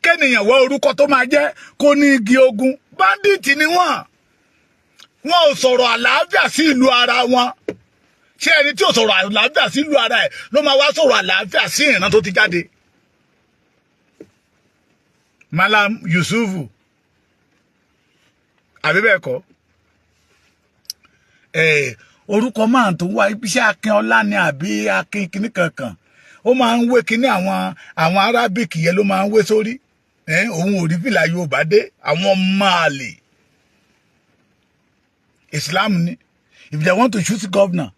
kẹ́nìyàn wọ orúkọ tó máa jẹ́ kó ní igi ogun, bandit ni wọ́n. Wọn ò sọ̀rọ̀ àlàáfíà sí ìlú ara wọn. Ṣé ẹni tí ò sọ̀rọ̀ àlàáfíà sí ìlú ara ẹ̀ ló máa wá sọ̀rọ̀ àlàáfíà sí ìran tó ti jáde? Malam Yusufu, àbí bẹ́ẹ̀ kọ́? Orúkọ máa tó wá iṣẹ́ Akínọlá ni àbí Akin kíní kankan, ó máa ń wé kíní àwọn Arabic yẹn ló máa ń wé sórí. Òun ò rí fìlà Yorùbá dé. Àwọn máàlì Islam ni. If they want to choose governor,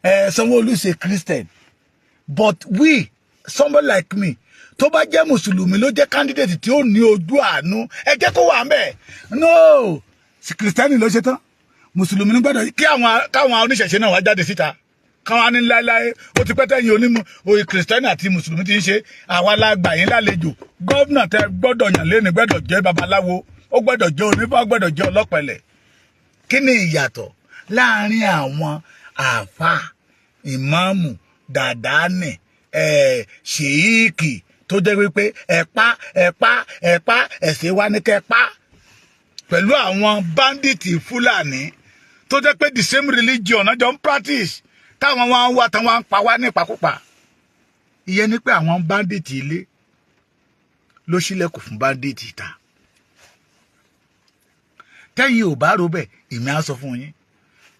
Sanwó-Olú is a Christian, but we, somebody like me, tó bá jẹ́ mùsùlùmí ló jẹ́ candidate tí ó ní ojú àánú, ẹ jẹ́ kó wà ń bẹ̀. No, Kìrìsìtẹ́nì ló ṣe tán. Mùsùlùmí ní gbọ́dọ̀ kí àwọn káwọn oníṣẹ̀ṣe náà wá jáde síta, káwọn ní láéláé, ó ti pẹ́ tẹ́yìn onímọ̀ òye Kìrìsìtẹ́nì àti Mùsùlùmí ti ń ṣe. Àwa la gbà yín lálejò. Gómìnà tẹ gbọ́dọ̀ yàn lẹ́nu gbọ́dọ̀ jẹ́ babaláwo, ó gbọ́dọ̀ jẹ́ onífá, ó gbọ́dọ̀ jẹ́ ọlọ́pẹ̀lẹ̀. Kí ni ìyàtọ̀ láàrin àwọn àáfàá, ìmáàmù, dàdánì, ṣèyíkì tó jẹ́ wípé ẹ̀pá, ẹ̀pá, ẹ̀pá, ẹ̀sìn wa ní kẹ́pá, pẹ̀lú àwọn bandit Fúlàní tó jẹ́ pé the same religion náà jọ ń practice, táwọn wá ń wá, táwọn wá ń pa wá nípakúpa? Ìyẹn ni pé àwọn bandit ilé ló ṣílẹ̀kùn fún bandit ìta. Tẹ́yìn ò bá ro bẹ́ẹ̀, èmi á sọ fún yín,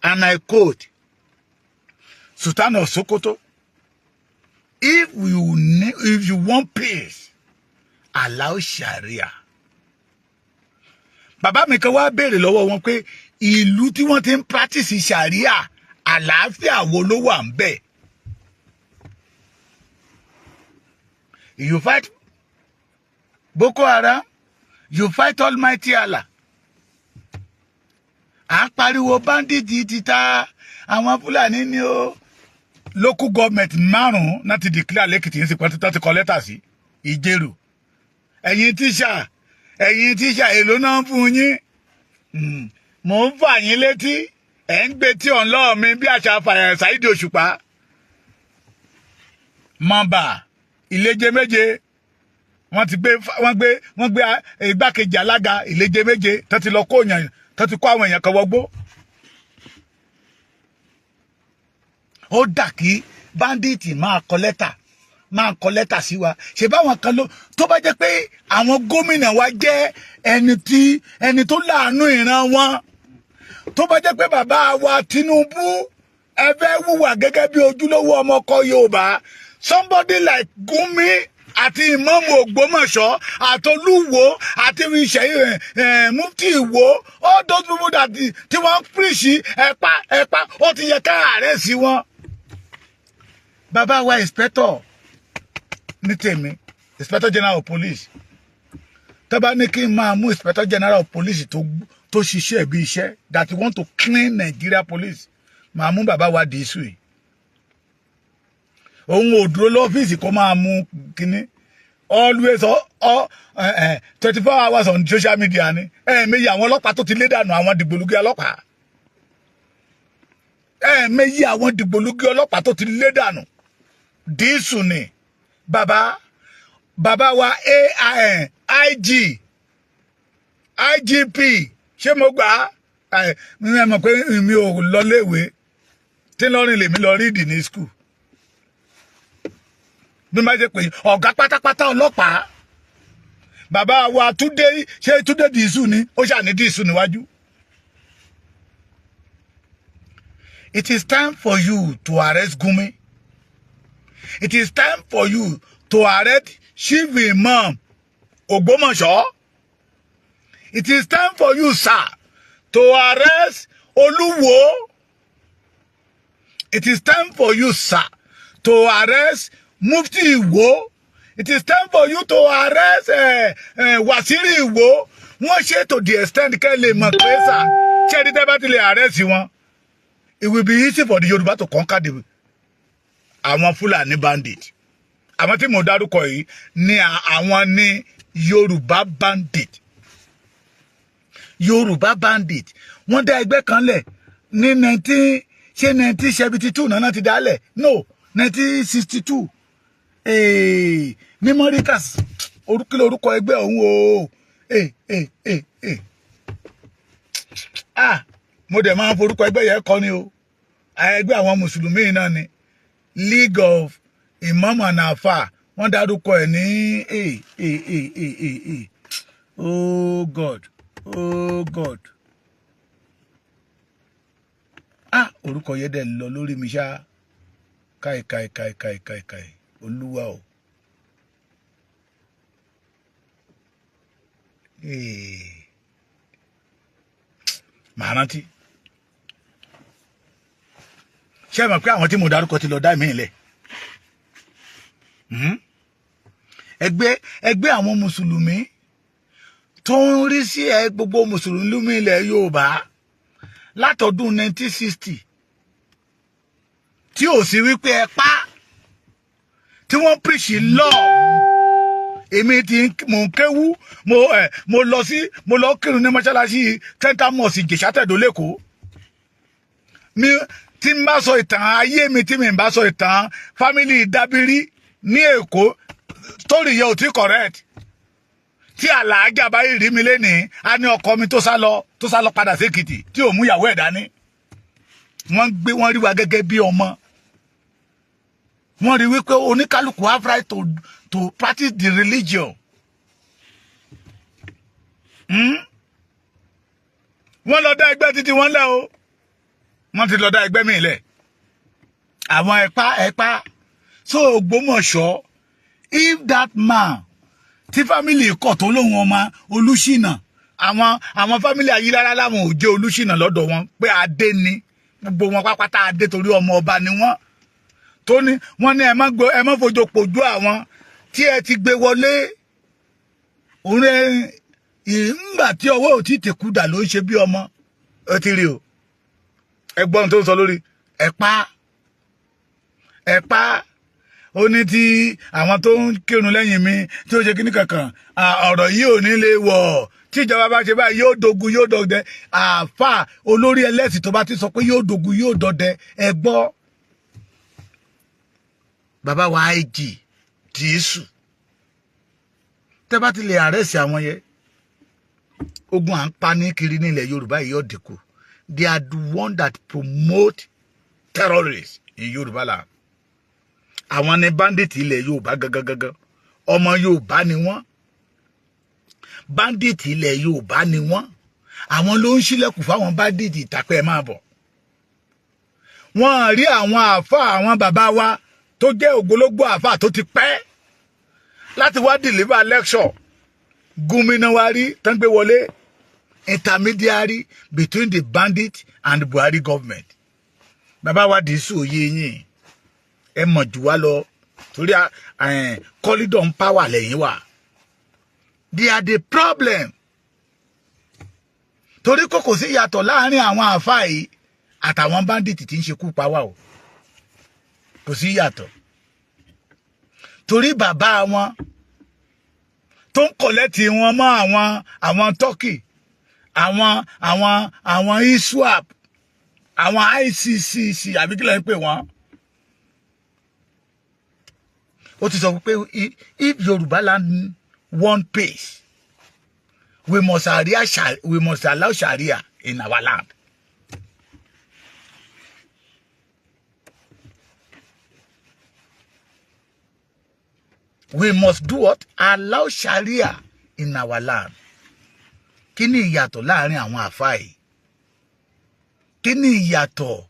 and I quote Sultan of Sokoto: If you want peace, allow Sharia." Bàbá mi kan wá béèrè lọ́wọ́ wọn pé ìlú tí wọ́n ti ń practice Sharia, àlàáfíà wo ló wà ń bẹ̀? You fight Boko Haram, you fight Almighty Allah. À ń pariwo bandit ti ta àwọn Fúlàní ni ó. Local government márùn-ún náà ti declare lẹ́kìtì ń sìnkú tó ti kọ lẹ́tà sí Ìjẹ̀rò. Ẹ̀yin tíṣà, ẹ̀yin tíṣà, èló náà ń fún yín? Mò ń fà yín létí, ẹ̀ ń gbé tí ọ̀n lọ́ọ̀ mi bí àṣà fàyà Saheed Òṣùpá. Mọ̀nbà ìleje méje, wọ́n ti gbé, wọ́n gbé igbákejì alága ìleje méje tó ti lọ kó èèyàn, tó ti kó àwọn èèyàn kan wọgbó. Ó dà kí bandit máa kọ lẹ́tà sí wa. Ṣe báwọn kan ló tó bá jẹ́ pé àwọn gómìnà wa jẹ́ ẹni tí ẹni tó láàánú ìran wọn, tó bá jẹ́ pé bàbá wa Tinubu, ẹ fẹ́ wùwà gẹ́gẹ́ bí ojúlówó ọmọkọ Yorùbá, somebody like Gumi àti ìmáàmù Ògbómọ̀ṣọ́ àtolúwo àti ìṣe Mufti Ìwó, all those people that tí wọ́n ń preach ẹ̀pá ẹ̀pá, ó ti yẹ ká arrest wọn. Bàbá wa inspector ní tèmi, Inspector General of Police, tó bá ní kí n máa mú Inspector General of Police tó ṣiṣẹ́ bí iṣẹ́ that want to clean Nigeria police, máa mú bàbá wa Dìísù yìí. Òun ò dúró lọ́fíìsì kó máa mú kínní, always all 24 hours on social media ni. Ẹ̀ẹ̀mejì àwọn ọlọ́pàá tó ti lé dànù, àwọn dìgbòlugi ọlọ́pàá, ẹ̀ẹ̀mejì àwọn dìgbòlugi ọlọ́pàá tó ti lé dànù, Dìísù ni. Bàbá bàbá wa AIN IG IGP, ṣé mo gbà á? Ẹ mọ̀ pé mi ò lọ léèwé tí lọ́rìn lèmi lọ rídì ní school. Bí má ṣe pé ọ̀gá pátápátá ọlọ́pàá, bàbá wa Túndé, ṣé Túndé Dìísù ni? Ó ṣàní Dìísù níwájú. It is time for you to arrest Gumi. It is time for you to arrest Chief Imam Ògbómọ̀ṣọ́. It is time for you, sir, to arrest Olúwo. It is time for you, sir, to arrest Mufti Ìwó. It is time for you to arrest Waziri Ìwó. Wọ́n ṣe to the extent kẹ́ lè mọ̀ pé sà, ṣé ẹni tẹ́ bá ti lè arrest wọn, it will be easy for the Yorùbá to conquer the àwọn Fúlàní bandit. Àwọn tí mo dárúkọ yìí ní àwọn ní Yorùbá bandit. Yorùbá bandit, wọ́n dá ẹgbẹ́ kan lẹ̀ ní nineteen, ṣé 1972 náà ti dálẹ̀? No, 1962. Memoricas, orúkọ orúkọ ẹgbẹ́ ọ̀hún o. Ah, mo dẹ̀ máa ń forúkọ ẹgbẹ́ yẹn kọ́ ni o. Ẹgbẹ́ àwọn mùsùlùmí náà ni, League of Imam and Afa. Wọ́n dárúkọ ẹ̀ ní oh God, oh God, ah, orúkọ yẹn dẹ̀ lọ lórí mi ṣá. Káì káì káì káì káì káì, olúwa o. Màá rántí. Ṣé ẹ mọ̀ pé àwọn tí mo dárúkọ ti lọ dá mi lẹ̀? Ẹgbẹ́ àwọn mùsùlùmí tó ń rí sí ẹ, gbogbo mùsùlùmí ilẹ̀ Yorùbá. Látọdún 1960 tí ò sí wípé ẹ pa, tí wọ́n preach law. Èmi ti mò ń kéwú, mo ẹ mo lọ sí mo lọ kírun ní mọ́ṣáláṣí Central Mosque, Ìjẹ̀ṣà Tẹ̀dó l'Ékòó. Mi tí n bá sọ ìtàn ayé mi, tí mi bá sọ ìtàn family Dábírí ní Èkó, story yẹn ò tí correct. Tí àlàájá bá rí mi lénìí, á ní ọkọ mi tó sá lọ padà sí Èkìtì, tí ò mú ìyàwó ẹ̀ dání. Wọ́n gbé wọ́n rí wa gẹ́gẹ́ bí ọmọ. Wọ́n rí wípé oníkálukú have right to practice the religion. Wọ́n lọ dá ẹgbẹ́ títí wọ́n lẹ́ o, wọ́n ti lọ dá ẹgbẹ́ mi lẹ̀, àwọn ẹ̀pá ẹ̀pá. So Ògbómọ̀ṣọ́, if that man tí family kọ̀ tó lóun ọmọ Olùṣínà, àwọn family Ayílára láwọn ò jẹ́ Olùṣínà lọ́dọ̀ wọn, pé adé ni gbogbo wọn pápátá, adé torí ọmọ ọba ni wọ́n, tó ní wọ́n ní ẹ má fojú pojú àwọn tí ẹ ti gbé wọlé òun ẹ. Ìgbà tí ọwọ́ ò tí tẹ̀kú dà ló ń ṣe bí ọmọ. Ó ti rí o, ẹgbọ́n tó ń sọ lórí ẹ̀pá ẹ̀pá. Ó ní tí àwọn tó ń kírun lẹ́yìn mi tí ó ṣe kíní kankan, ọ̀rọ̀ yìí ò ní lè wọ̀. Tí ìjọba bá ṣe báyìí, yóò dogun, yóò dọdẹ. Àáfà olórí ẹlẹ́sìn tó bá ti sọ pé yóò dogun, yóò dọdẹ, ẹ gbọ́. Bàbá wa IG Dìísù, tẹ́ bá ti lè arrest àwọn yẹn, ogun à ń pa ní kiri nílẹ̀ Yorùbá yìí yóò dínkù. They are the one that promote terrorists in Yorùbá land. Àwọn ni bandit ilẹ̀ Yorùbá gangan gangan. Ọmọ Yorùbá ni wọ́n, bandit ilẹ̀ Yorùbá ni wọ́n. Àwọn ló ń ṣílẹ̀kùn fáwọn bandit ìtàpẹ́ ẹ̀ máa bọ̀. Wọ́n rí àwọn àáfàá, àwọn bàbá wa tó jẹ́ ògbólógbò àáfàá tó ti pẹ́ láti wá deliver lecture. Gumi náà wá rí tán gbé wọlé, intermediary between the bandit and the Buhari government. Bàbá wa Dìísù, òye yín, ẹ mọ̀ jù wá lọ, torí corridor ń power lẹ́yìn wa. They are the problem, torí kò sí ìyàtọ̀ láàrin àwọn àáfàá yìí àtàwọn bandit tí ń ṣekú pa wá o. Kò sí ìyàtọ̀, torí bàbá wọn tó ń connect wọn mọ́ àwọn Turkey, àwọn ISWAP, àwọn ICCC, àbí kí ló ń pè wọ́n. Ó ti sọ pé if Yorùbá land want peace, we must allow Sharia in our land. We must do what? Allow Sharia in our land. Kí ni ìyàtọ̀ láàrin àwọn àfáà yìí? Kí ni ìyàtọ̀?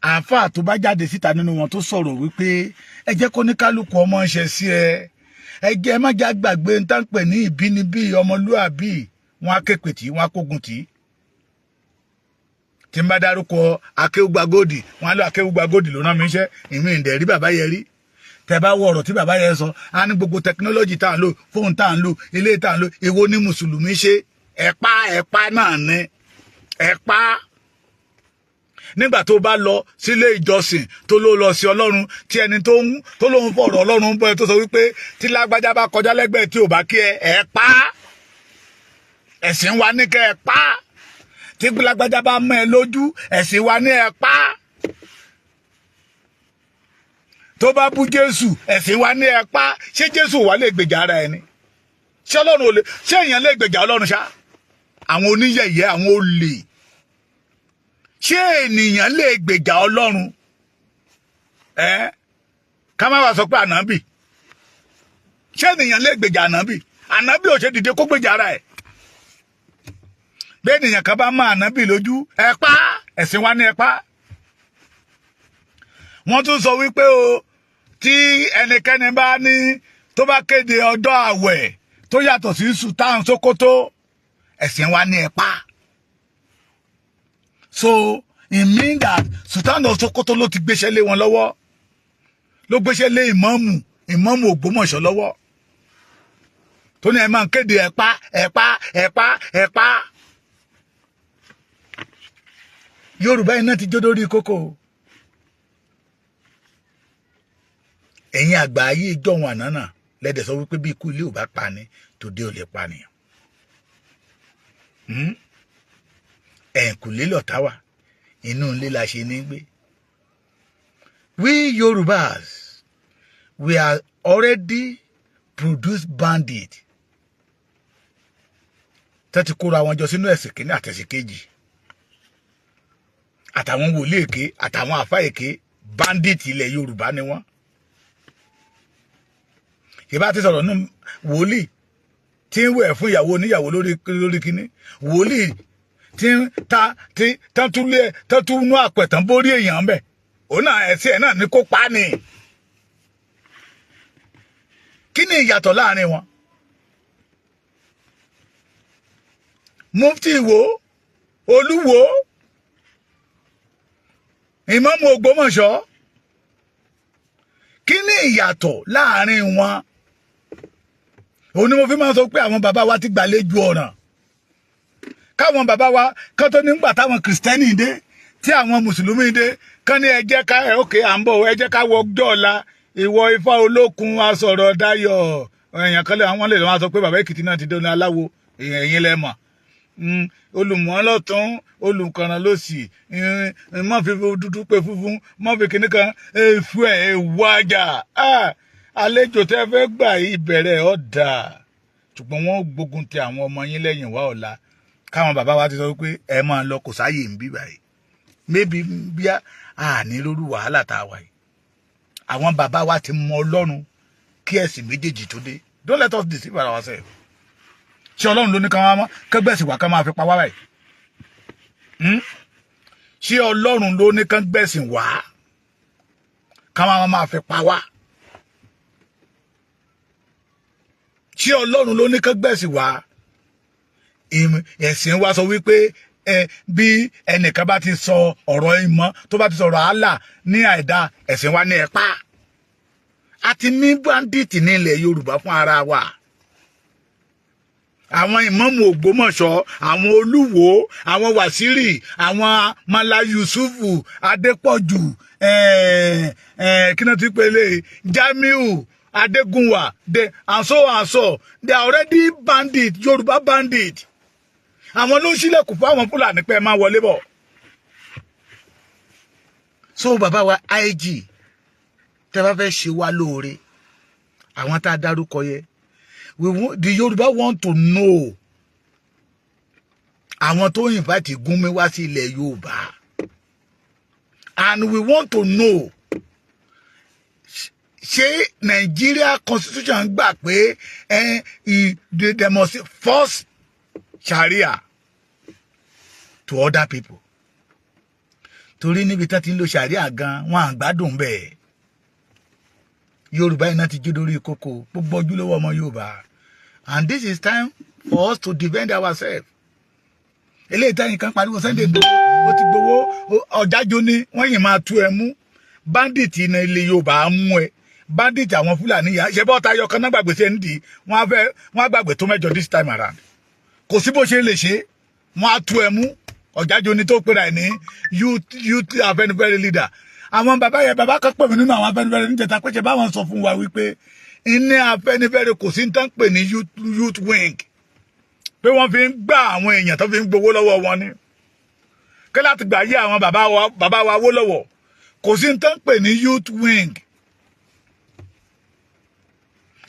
Àáfàá tó bá jáde síta nínú wọn tó sọ̀rọ̀ wípé ẹ jẹ́ kó ní kálukú ọmọ ṣe sí ẹ, ẹ jẹ́ ẹ má jẹ́ àgbàgbé ń tán pè ní ìbínibí ọmọlúàbí, wọn á képe tí wọn á kógun tì í. Tí n bá dárúkọ Akéwùgbà Góòdì, wọn á lọ Akéwùgbà Góòdì ló rán mi iṣẹ́. Ìmí ìdẹ̀ rí bàbá yẹn rí. Tẹ bá wọ ọ̀rọ̀ tí bàbá yẹn sọ, á ní gbogbo technology tá à ń lò, fóònù tá à ń lò, ilé tá à ń lò, èwo ní mùsùlùmí ṣe? Ẹ̀pá ẹ̀pá náà ni ẹ̀pá. Nígbà tó bá lọ sílé ìjọsìn, tó ló lọ sí Ọlọ́run, tí ẹni tó ń tó lóun fọ̀rọ̀ Ọlọ́run bọ́ ẹ, tó sọ wípé tí lágbájá bá kọjá lẹ́gbẹ̀ẹ́, tí ò bá kí ẹ, ẹ pa. Ẹ̀sìn wa ní kẹ́ ẹ pa. Tí lágbájá bá mọ́ ẹ lójú, ẹ̀sìn wa ní ẹ pa. Tó bá bú Jésù, ẹ̀sìn wa ní ẹ pa. Ṣé Jésù wà lè gbèjà ara ẹni? Ṣé Ọlọ́run ò lè? Ṣé èèyàn lè gbèjà Ọlọ́run ṣá? Àwọn oníyẹ̀yẹ́, àwọn olè, ṣé ènìyàn lè gbèjà Ọlọ́run? Ẹ ká má wàá sọ pé ànábì. Ṣé ènìyàn lè gbèjà ànábì? Ànábì ò ṣe dìde kó gbèjà ara ẹ̀. Bí ènìyàn kan bá mọ ànábì lójú, ẹ pa. Ẹ̀sìn wa ní ẹ pa. Wọ́n tún sọ wípé o, tí ẹnikẹ́ni bá ní tó bá kéde ọjọ́ àwẹ̀ tó yàtọ̀ sí Sultan Sokoto, ẹ̀sìn wa ní ẹ pa. So it mean that Sultan of Sokoto ló ti gbéṣẹ́ lé wọn lọ́wọ́, ló gbéṣẹ́ lé ìmáàmù Ògbómọ̀ṣọ́ lọ́wọ́, tó ní ẹ máa ń kéde ẹ pa, ẹ pa, ẹ pa, ẹ pa. Yorùbá, iná ti jó dórí kókó. Ẹ̀yin àgbà ayé ìjọ̀hún àná náà lẹ́dẹ̀ sọ wípé bí ikú ilé ò bá pa ni, tòde ò lè pa nìyàn. Ẹ̀ǹkùlé lọ̀tá wà, inú ilé la ṣe ní gbé. We Yorùbás, we are already produced bandit tẹ́ ti kóra wọn jọ sínú ẹ̀sìn kínní àtẹ̀sìn kejì, àtàwọn wòlíì èké, àtàwọn àfá èké. Bandit ilẹ̀ Yorùbá ni wọ́n. Ìbá ti sọ̀rọ̀ nù, wòlíì tí ń wẹ̀ fún ìyàwó oníyàwó lórí kínní, wòlíì tí ń ta tí tán tún lé tán tún nú àpẹ̀tàn bórí èèyàn bẹ̀, òun náà ẹ̀sìn ẹ̀ náà ní kó pa á ni. Kí ni ìyàtọ̀ láàrin wọn? Mufti Ìwó, Olúwo, Ìmáàmù Ògbómọ̀ṣọ́, kí ni ìyàtọ̀ láàrin wọn? Òun ni mo fi máa ń sọ pé àwọn bàbá wa ti gbàlejò ọ̀ràn. Káwọn bàbá wa kán tó nígbà táwọn Kìrìsìtẹ́nì dé, tí àwọn Mùsùlùmí dé, kán ní ẹ jẹ́ ká ẹ òkè à ń bọ̀, ẹ jẹ́ ká wọ ọjọ́ ọ̀la. Ìwọ Ifá olókun asọ̀rọ̀ dayọ̀, èèyàn kan lè àwọn lè máa sọ pé bàbá Èkìtì náà ti dé ní aláwo. Ẹ̀yin lẹ mọ̀, olùmọ̀ lọ́tún, olùkànnà lọ́sì, mọ́ fi dúdú pé funfun, mọ́ fi kìnnì kan èèfù ẹ̀ èèwọ̀ àjà. Àlejò tẹ́ fẹ́ gbà ìbẹ̀rẹ̀ ọ̀dà, ṣùgbọ́n wọ́n gbógun ti àwọn ọmọ yín lẹ́yìn wá ọ̀la. Káwọn bàbá wa ti sọ pé ẹ máa lọ, kò sáàyè ń bí báyìí, maybe bí a ní lórí wàhálà tá a wà yìí. Àwọn bàbá wa ti mọ Ọlọ́run kí ẹ̀sìn méjèèjì tó dé. Don't let us deceive ourselves. Ṣé Ọlọ́run ló ní ká máa kẹ́gbẹ̀sì wá ká máa fi pa wá báyìí? Ṣé Ọlọ́run ló ní ká gbẹ̀sìn wá ká máa fi pa wá? Ṣé Ọlọ́run ló ní ká gbẹ̀sìn wá? Ẹ̀sìn wa sọ wípé bí ẹnìkan bá ti sọ ọ̀rọ̀ ìmọ̀, tó bá ti sọ̀rọ̀ Allah ní àìdá, ẹ̀sìn wa ní ẹ̀ pa. A ti ní bandit ní ilẹ̀ Yorùbá fún ara wa. Àwọn ìmáàmù Ògbómọ̀ṣọ́, àwọn Olúwo, àwọn Wàsíìrì, àwọn Mala Yusufu Adépọ̀jù, kí náà ti pè lè Jamiu Adégúnwà, they and so and so, they are already bandit, Yorùbá bandit. Àwọn ló ń ṣílẹ̀kùn fún àwọn Fúlàní pé ẹ máa wọlé bọ̀. So bàbá wa IG, tẹ́ bá fẹ́ ṣe wá lóore, àwọn tá a dárúkọ yẹ, we want, the Yorùbá want to know àwọn tó invite Gúnmi wá sí ilẹ̀ Yorùbá, and we want to know, ṣé Nigeria constitution gbà pé they must force Sharia to other people? Torí níbi tá ti ń lo Sharia gan, wọn à ń gbádùn bẹ́ẹ̀. Yorùbá, iná ti jó lórí kókó gbogbo ojúlówó ọmọ Yorùbá, and this is time for us to defend ourselves. Eléyìí táyìn kan pariwo Sunday Igboho, ó ti gbowó ọ̀jájú ni wọ́n yìí máa tú ẹ mú. Bandit ní ilẹ̀ Yorùbá á mú ẹ, bandit àwọn Fúlàní yà ṣe bọ́ta ayọ̀ kan náà gbàgbé sí ẹni dì wọ́n á fẹ́ wọ́n á gbàgbé tó mẹ́jọ. This time around, kò sí bó ṣe lè ṣe, wọ́n á tú ẹ mú. Ọ̀jájú ni tó pera ẹ̀ ní youth, youth Afẹ́nifẹ́re leader. Àwọn bàbá yẹn, bàbá kan pè mí nínú àwọn Afẹ́nifẹ́re níjẹta pé ṣe báwọn sọ fún wa wípé ní Afẹ́nifẹ́re kò sí ní tán pè ní youth, youth wing, pé wọ́n fi ń gbá àwọn èèyàn tó fi ń gbowó lọ́wọ́ wọn ni kí láti gbà yé àwọn bàbá wa, bàbá wa wó lọ́wọ́. Kò sí ní tán pè ní youth wing.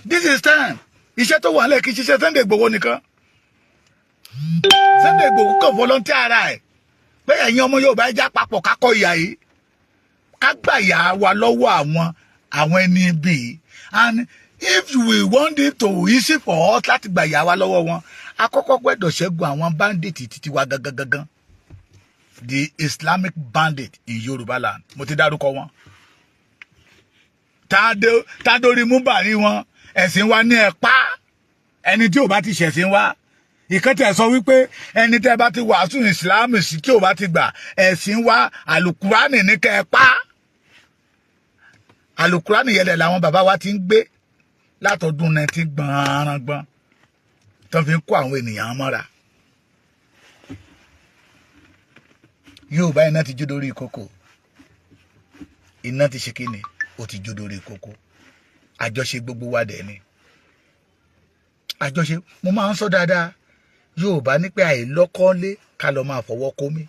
This is time. Iṣẹ́ tó wà lẹ́ẹ̀kí ṣiṣẹ́ Sunday Igboho nìkan. Sunday Igboho kàn volunteer ara ẹ̀ pé ẹ̀yin ọmọ Yorùbá, ẹ já papọ̀ kákọ́ ìyà yìí, ká gbà yà wá lọ́wọ́ àwọn ẹni bíi. And if we want it to easy for us láti gbà yà wá lọ́wọ́ wọn, akọ́kọ́ gbẹ́dọ̀ ṣẹ́gun àwọn bandit títí wa gangan gangan, the Islamic bandit in Yorùbá land. Mo ti dárúkọ wọn tádórí múbàrí wọn. Ẹ̀sìn wa ní ẹ̀ pa ẹni tí ò bá ti ṣẹ̀sìn wa. Ìkan tẹ̀ sọ wípé ẹni tẹ́ bá ti wàásù ìsìláàmù sí, tí ò bá ti gbà ẹ̀sìn wa, àlùkùránì ní kẹ́ ẹ pa. Àlùkùránì yẹlẹ̀ làwọn bàbá wa ti ń gbé látọdún 19 gbọ̀nrangbọ̀n tó fi ń kó àwọn ènìyàn mọ́ra. Yorùbá, iná ti jó dórí kókó. Iná ti ṣe kíni? Ó ti jó dórí kókó. Àjọṣe gbogbo wa dẹ̀ ni àjọṣe. Mo máa ń sọ dáadáa, Yorùbá ní pé àìlọ́kọ́lé ká lọ máa fọwọ́ kómi,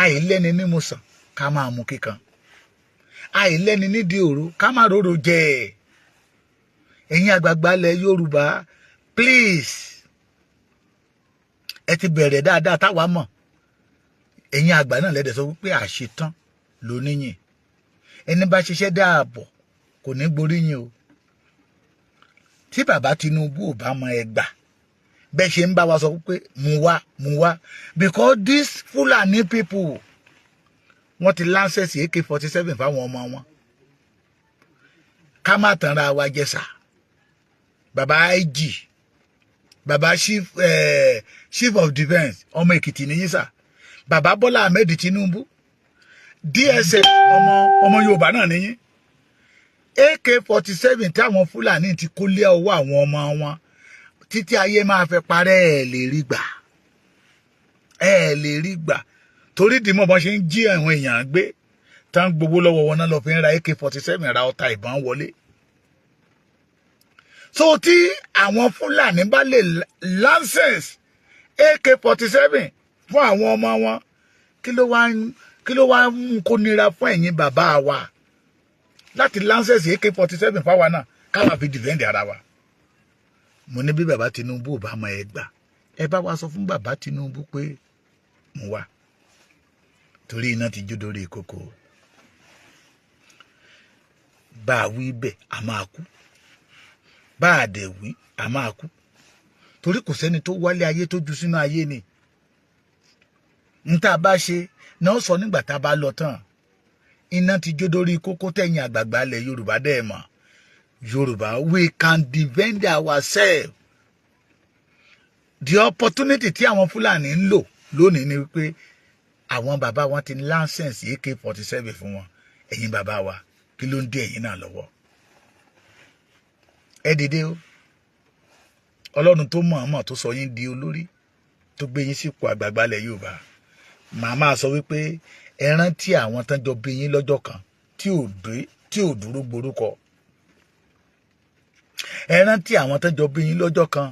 àìlẹ́ni nímú sàn ká máa mú kíkan, àìlẹ́ni nídìí òru ká má róró jẹ. Ẹ̀yin àgbààgbà ilẹ̀ Yorùbá, please, ẹ ti bẹ̀rẹ̀ dáadáa táwa mọ̀. Ẹ̀yin àgbà náà lẹ́dẹ̀ sọ wípé àṣetán ló níyìn. Ẹni bá ṣiṣẹ́ dáàbọ̀ kò ní gboríyìn o. Tí bàbá Tinubu ò bá mọ ẹgbà bẹ́ẹ̀ ṣe ń bá wa sọ pé mú wá, mú wá, because these Fulani people, wọ́n ti license AK-47 fáwọn ọmọ wọn. Ká má tanra wa jẹ sà. Bàbá IG, bàbá chief of defence, ọmọ Èkìtì nìyí sà. Bàbá Bọ́lá Ahmed Tinubu, DSS, ọmọ Yorùbá náà nìyí. AK-47 tí àwọn Fúlàní ti kó lé ọwọ́ àwọn ọmọ wọn títí ayé máa fẹ́ parẹ́, ẹ̀ lè rí gbà, ẹ̀ lè rí gbà, torí dìímọ̀ bọ́n ṣe ń jí àwọn èèyàn gbé tán, gbowó lọ́wọ́ wọn náà lọ fi ń ra AK-47, ra ọta ìbọn wọlé. So tí àwọn Fúlàní bá lè license AK-47 fún àwọn ọmọ wọn, kí ló wá ń kó nira fún ẹ̀yin bàbá wa láti license AK-47 fáwa náà, káwa fi defend ara wa? Mo ní bí bàbá Tinubu ò bá mọ ẹ gbà, ẹ bá wa sọ fún bàbá Tinubu pé mo wá, torí iná ti jó dórí kókó. Bá a wí bẹ́ẹ̀, a máa kú. Bá a dẹ̀ wí, a máa kú, torí kò sẹ́ni tó wálé ayé tó ju sínú ayé ni. N tá a bá ṣe náà sọ nígbà tá a bá lọ tán. Iná ti jó dórí kókó. Tẹ̀yìn àgbààgbà ilẹ̀ Yorùbá dẹ̀ mọ̀, Yorùbá, we can defend ourselves. The opportunity tí àwọn Fúlàní ń lò lónìí ni wípé àwọn bàbá wọn ti ní license AK-47 fún wọn. Ẹ̀yin bàbá wa, kí ló ń dé ẹ̀yin náà lọ́wọ́? Ẹ dìde o. Ọlọ́run tó mọ̀ọ́mọ̀ tó sọ yín di olórí, tó gbé yín sípò àgbààgbà ilẹ̀ Yorùbá, màá máa sọ wípé ẹ rántí àwọn tán jọ bí yín lọ́jọ́ kan tí ò dé, tí ò dúró gborúkọ. Ẹ rántí àwọn tán jọ bí yín lọ́jọ́ kan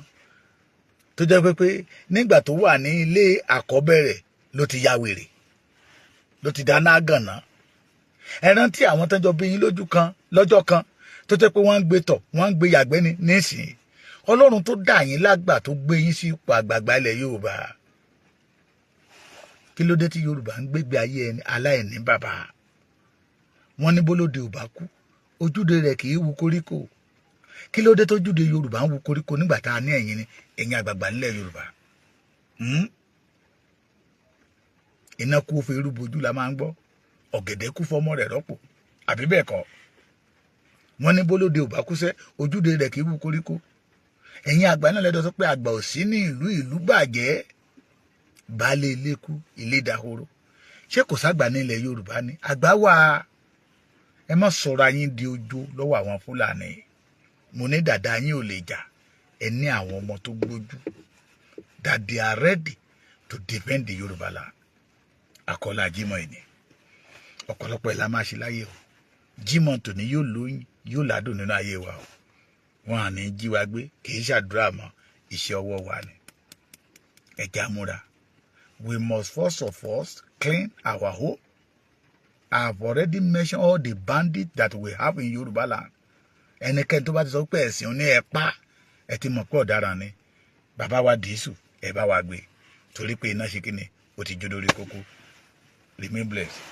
tó jẹ́ pé nígbà tó wà ní ilé àkọ́bẹ̀rẹ̀ ló ti ya wèrè, ló ti dáná gànà. Ẹ rántí àwọn tán jọ bí yín lójú kan lọ́jọ́ kan tó jẹ́ pé wọ́n ń gbé tọ̀, wọ́n ń gbé yàgbẹ́ ní nísìnyí. Ọlọ́run tó dà yín lágbà, tó gbé yín sí ipò àgbààgbà ilẹ̀ Yorùbá, kí ló dé tí Yorùbá ń gbégbé ayé ẹni aláìní bàbá? Wọ́n ní bólóde ò bá kú, ojúde rẹ̀ kì í wu koríko. Kí ló dé tójúde Yorùbá ń wu koríko nígbà tá a ní ẹ̀yin ni ẹ̀yin àgbààgbà nílẹ̀ Yorùbá? Iná kú fi irú bojú la máa ń gbọ́, ọ̀gẹ̀dẹ̀ kú fọmọ rẹ̀ rọ́pò, àbí bẹ́ẹ̀ kọ́? Wọ́n ní bólóde ò bá kúṣẹ́, ojúde rẹ̀ kì í wu koríko. Ẹ̀yin àgbà náà lẹ́dọ̀ sọ pé àgbà ò sí ní ìlú, ìlú bàjẹ́. Baálé ilé kú, ilé dahoro. Ṣé kò ságbà ní ilẹ̀ Yorùbá ni? Àgbà wà. Ẹ má sọ̀rọ̀ ayín di ojo lọ́wọ́ àwọn Fúlàní. Mo ní dàda yín ò lè jà, ẹ ní àwọn ọmọ tó gbójú that they are ready to defend the Yorùbá land. Àkọlà Jímọ̀ ìní ọ̀pọ̀lọpọ̀ ẹ̀ la máa ṣe láyé o. Jímọ̀ tòní yóò lóyún, yóò ládùn nínú ayé wa o. Wọn à ní jí wa gbé, kì í ṣàdúrà mọ́, iṣẹ́ ọwọ́ wa ni. Ẹ̀já múra. We must first of all clean our home. I have already mentioned all the bandits that we have in Yorùbá land. Ẹnikẹ́ni tó bá ti sọ pé ẹ̀sìn ní ẹ pa, ẹ ti mọ̀ pé ọ̀daràn ni. Bàbá wa dìísù, ẹ bá wa gbé, torí pé iná ṣe kíni, ó ti jó lórí kókó. Remain blessed.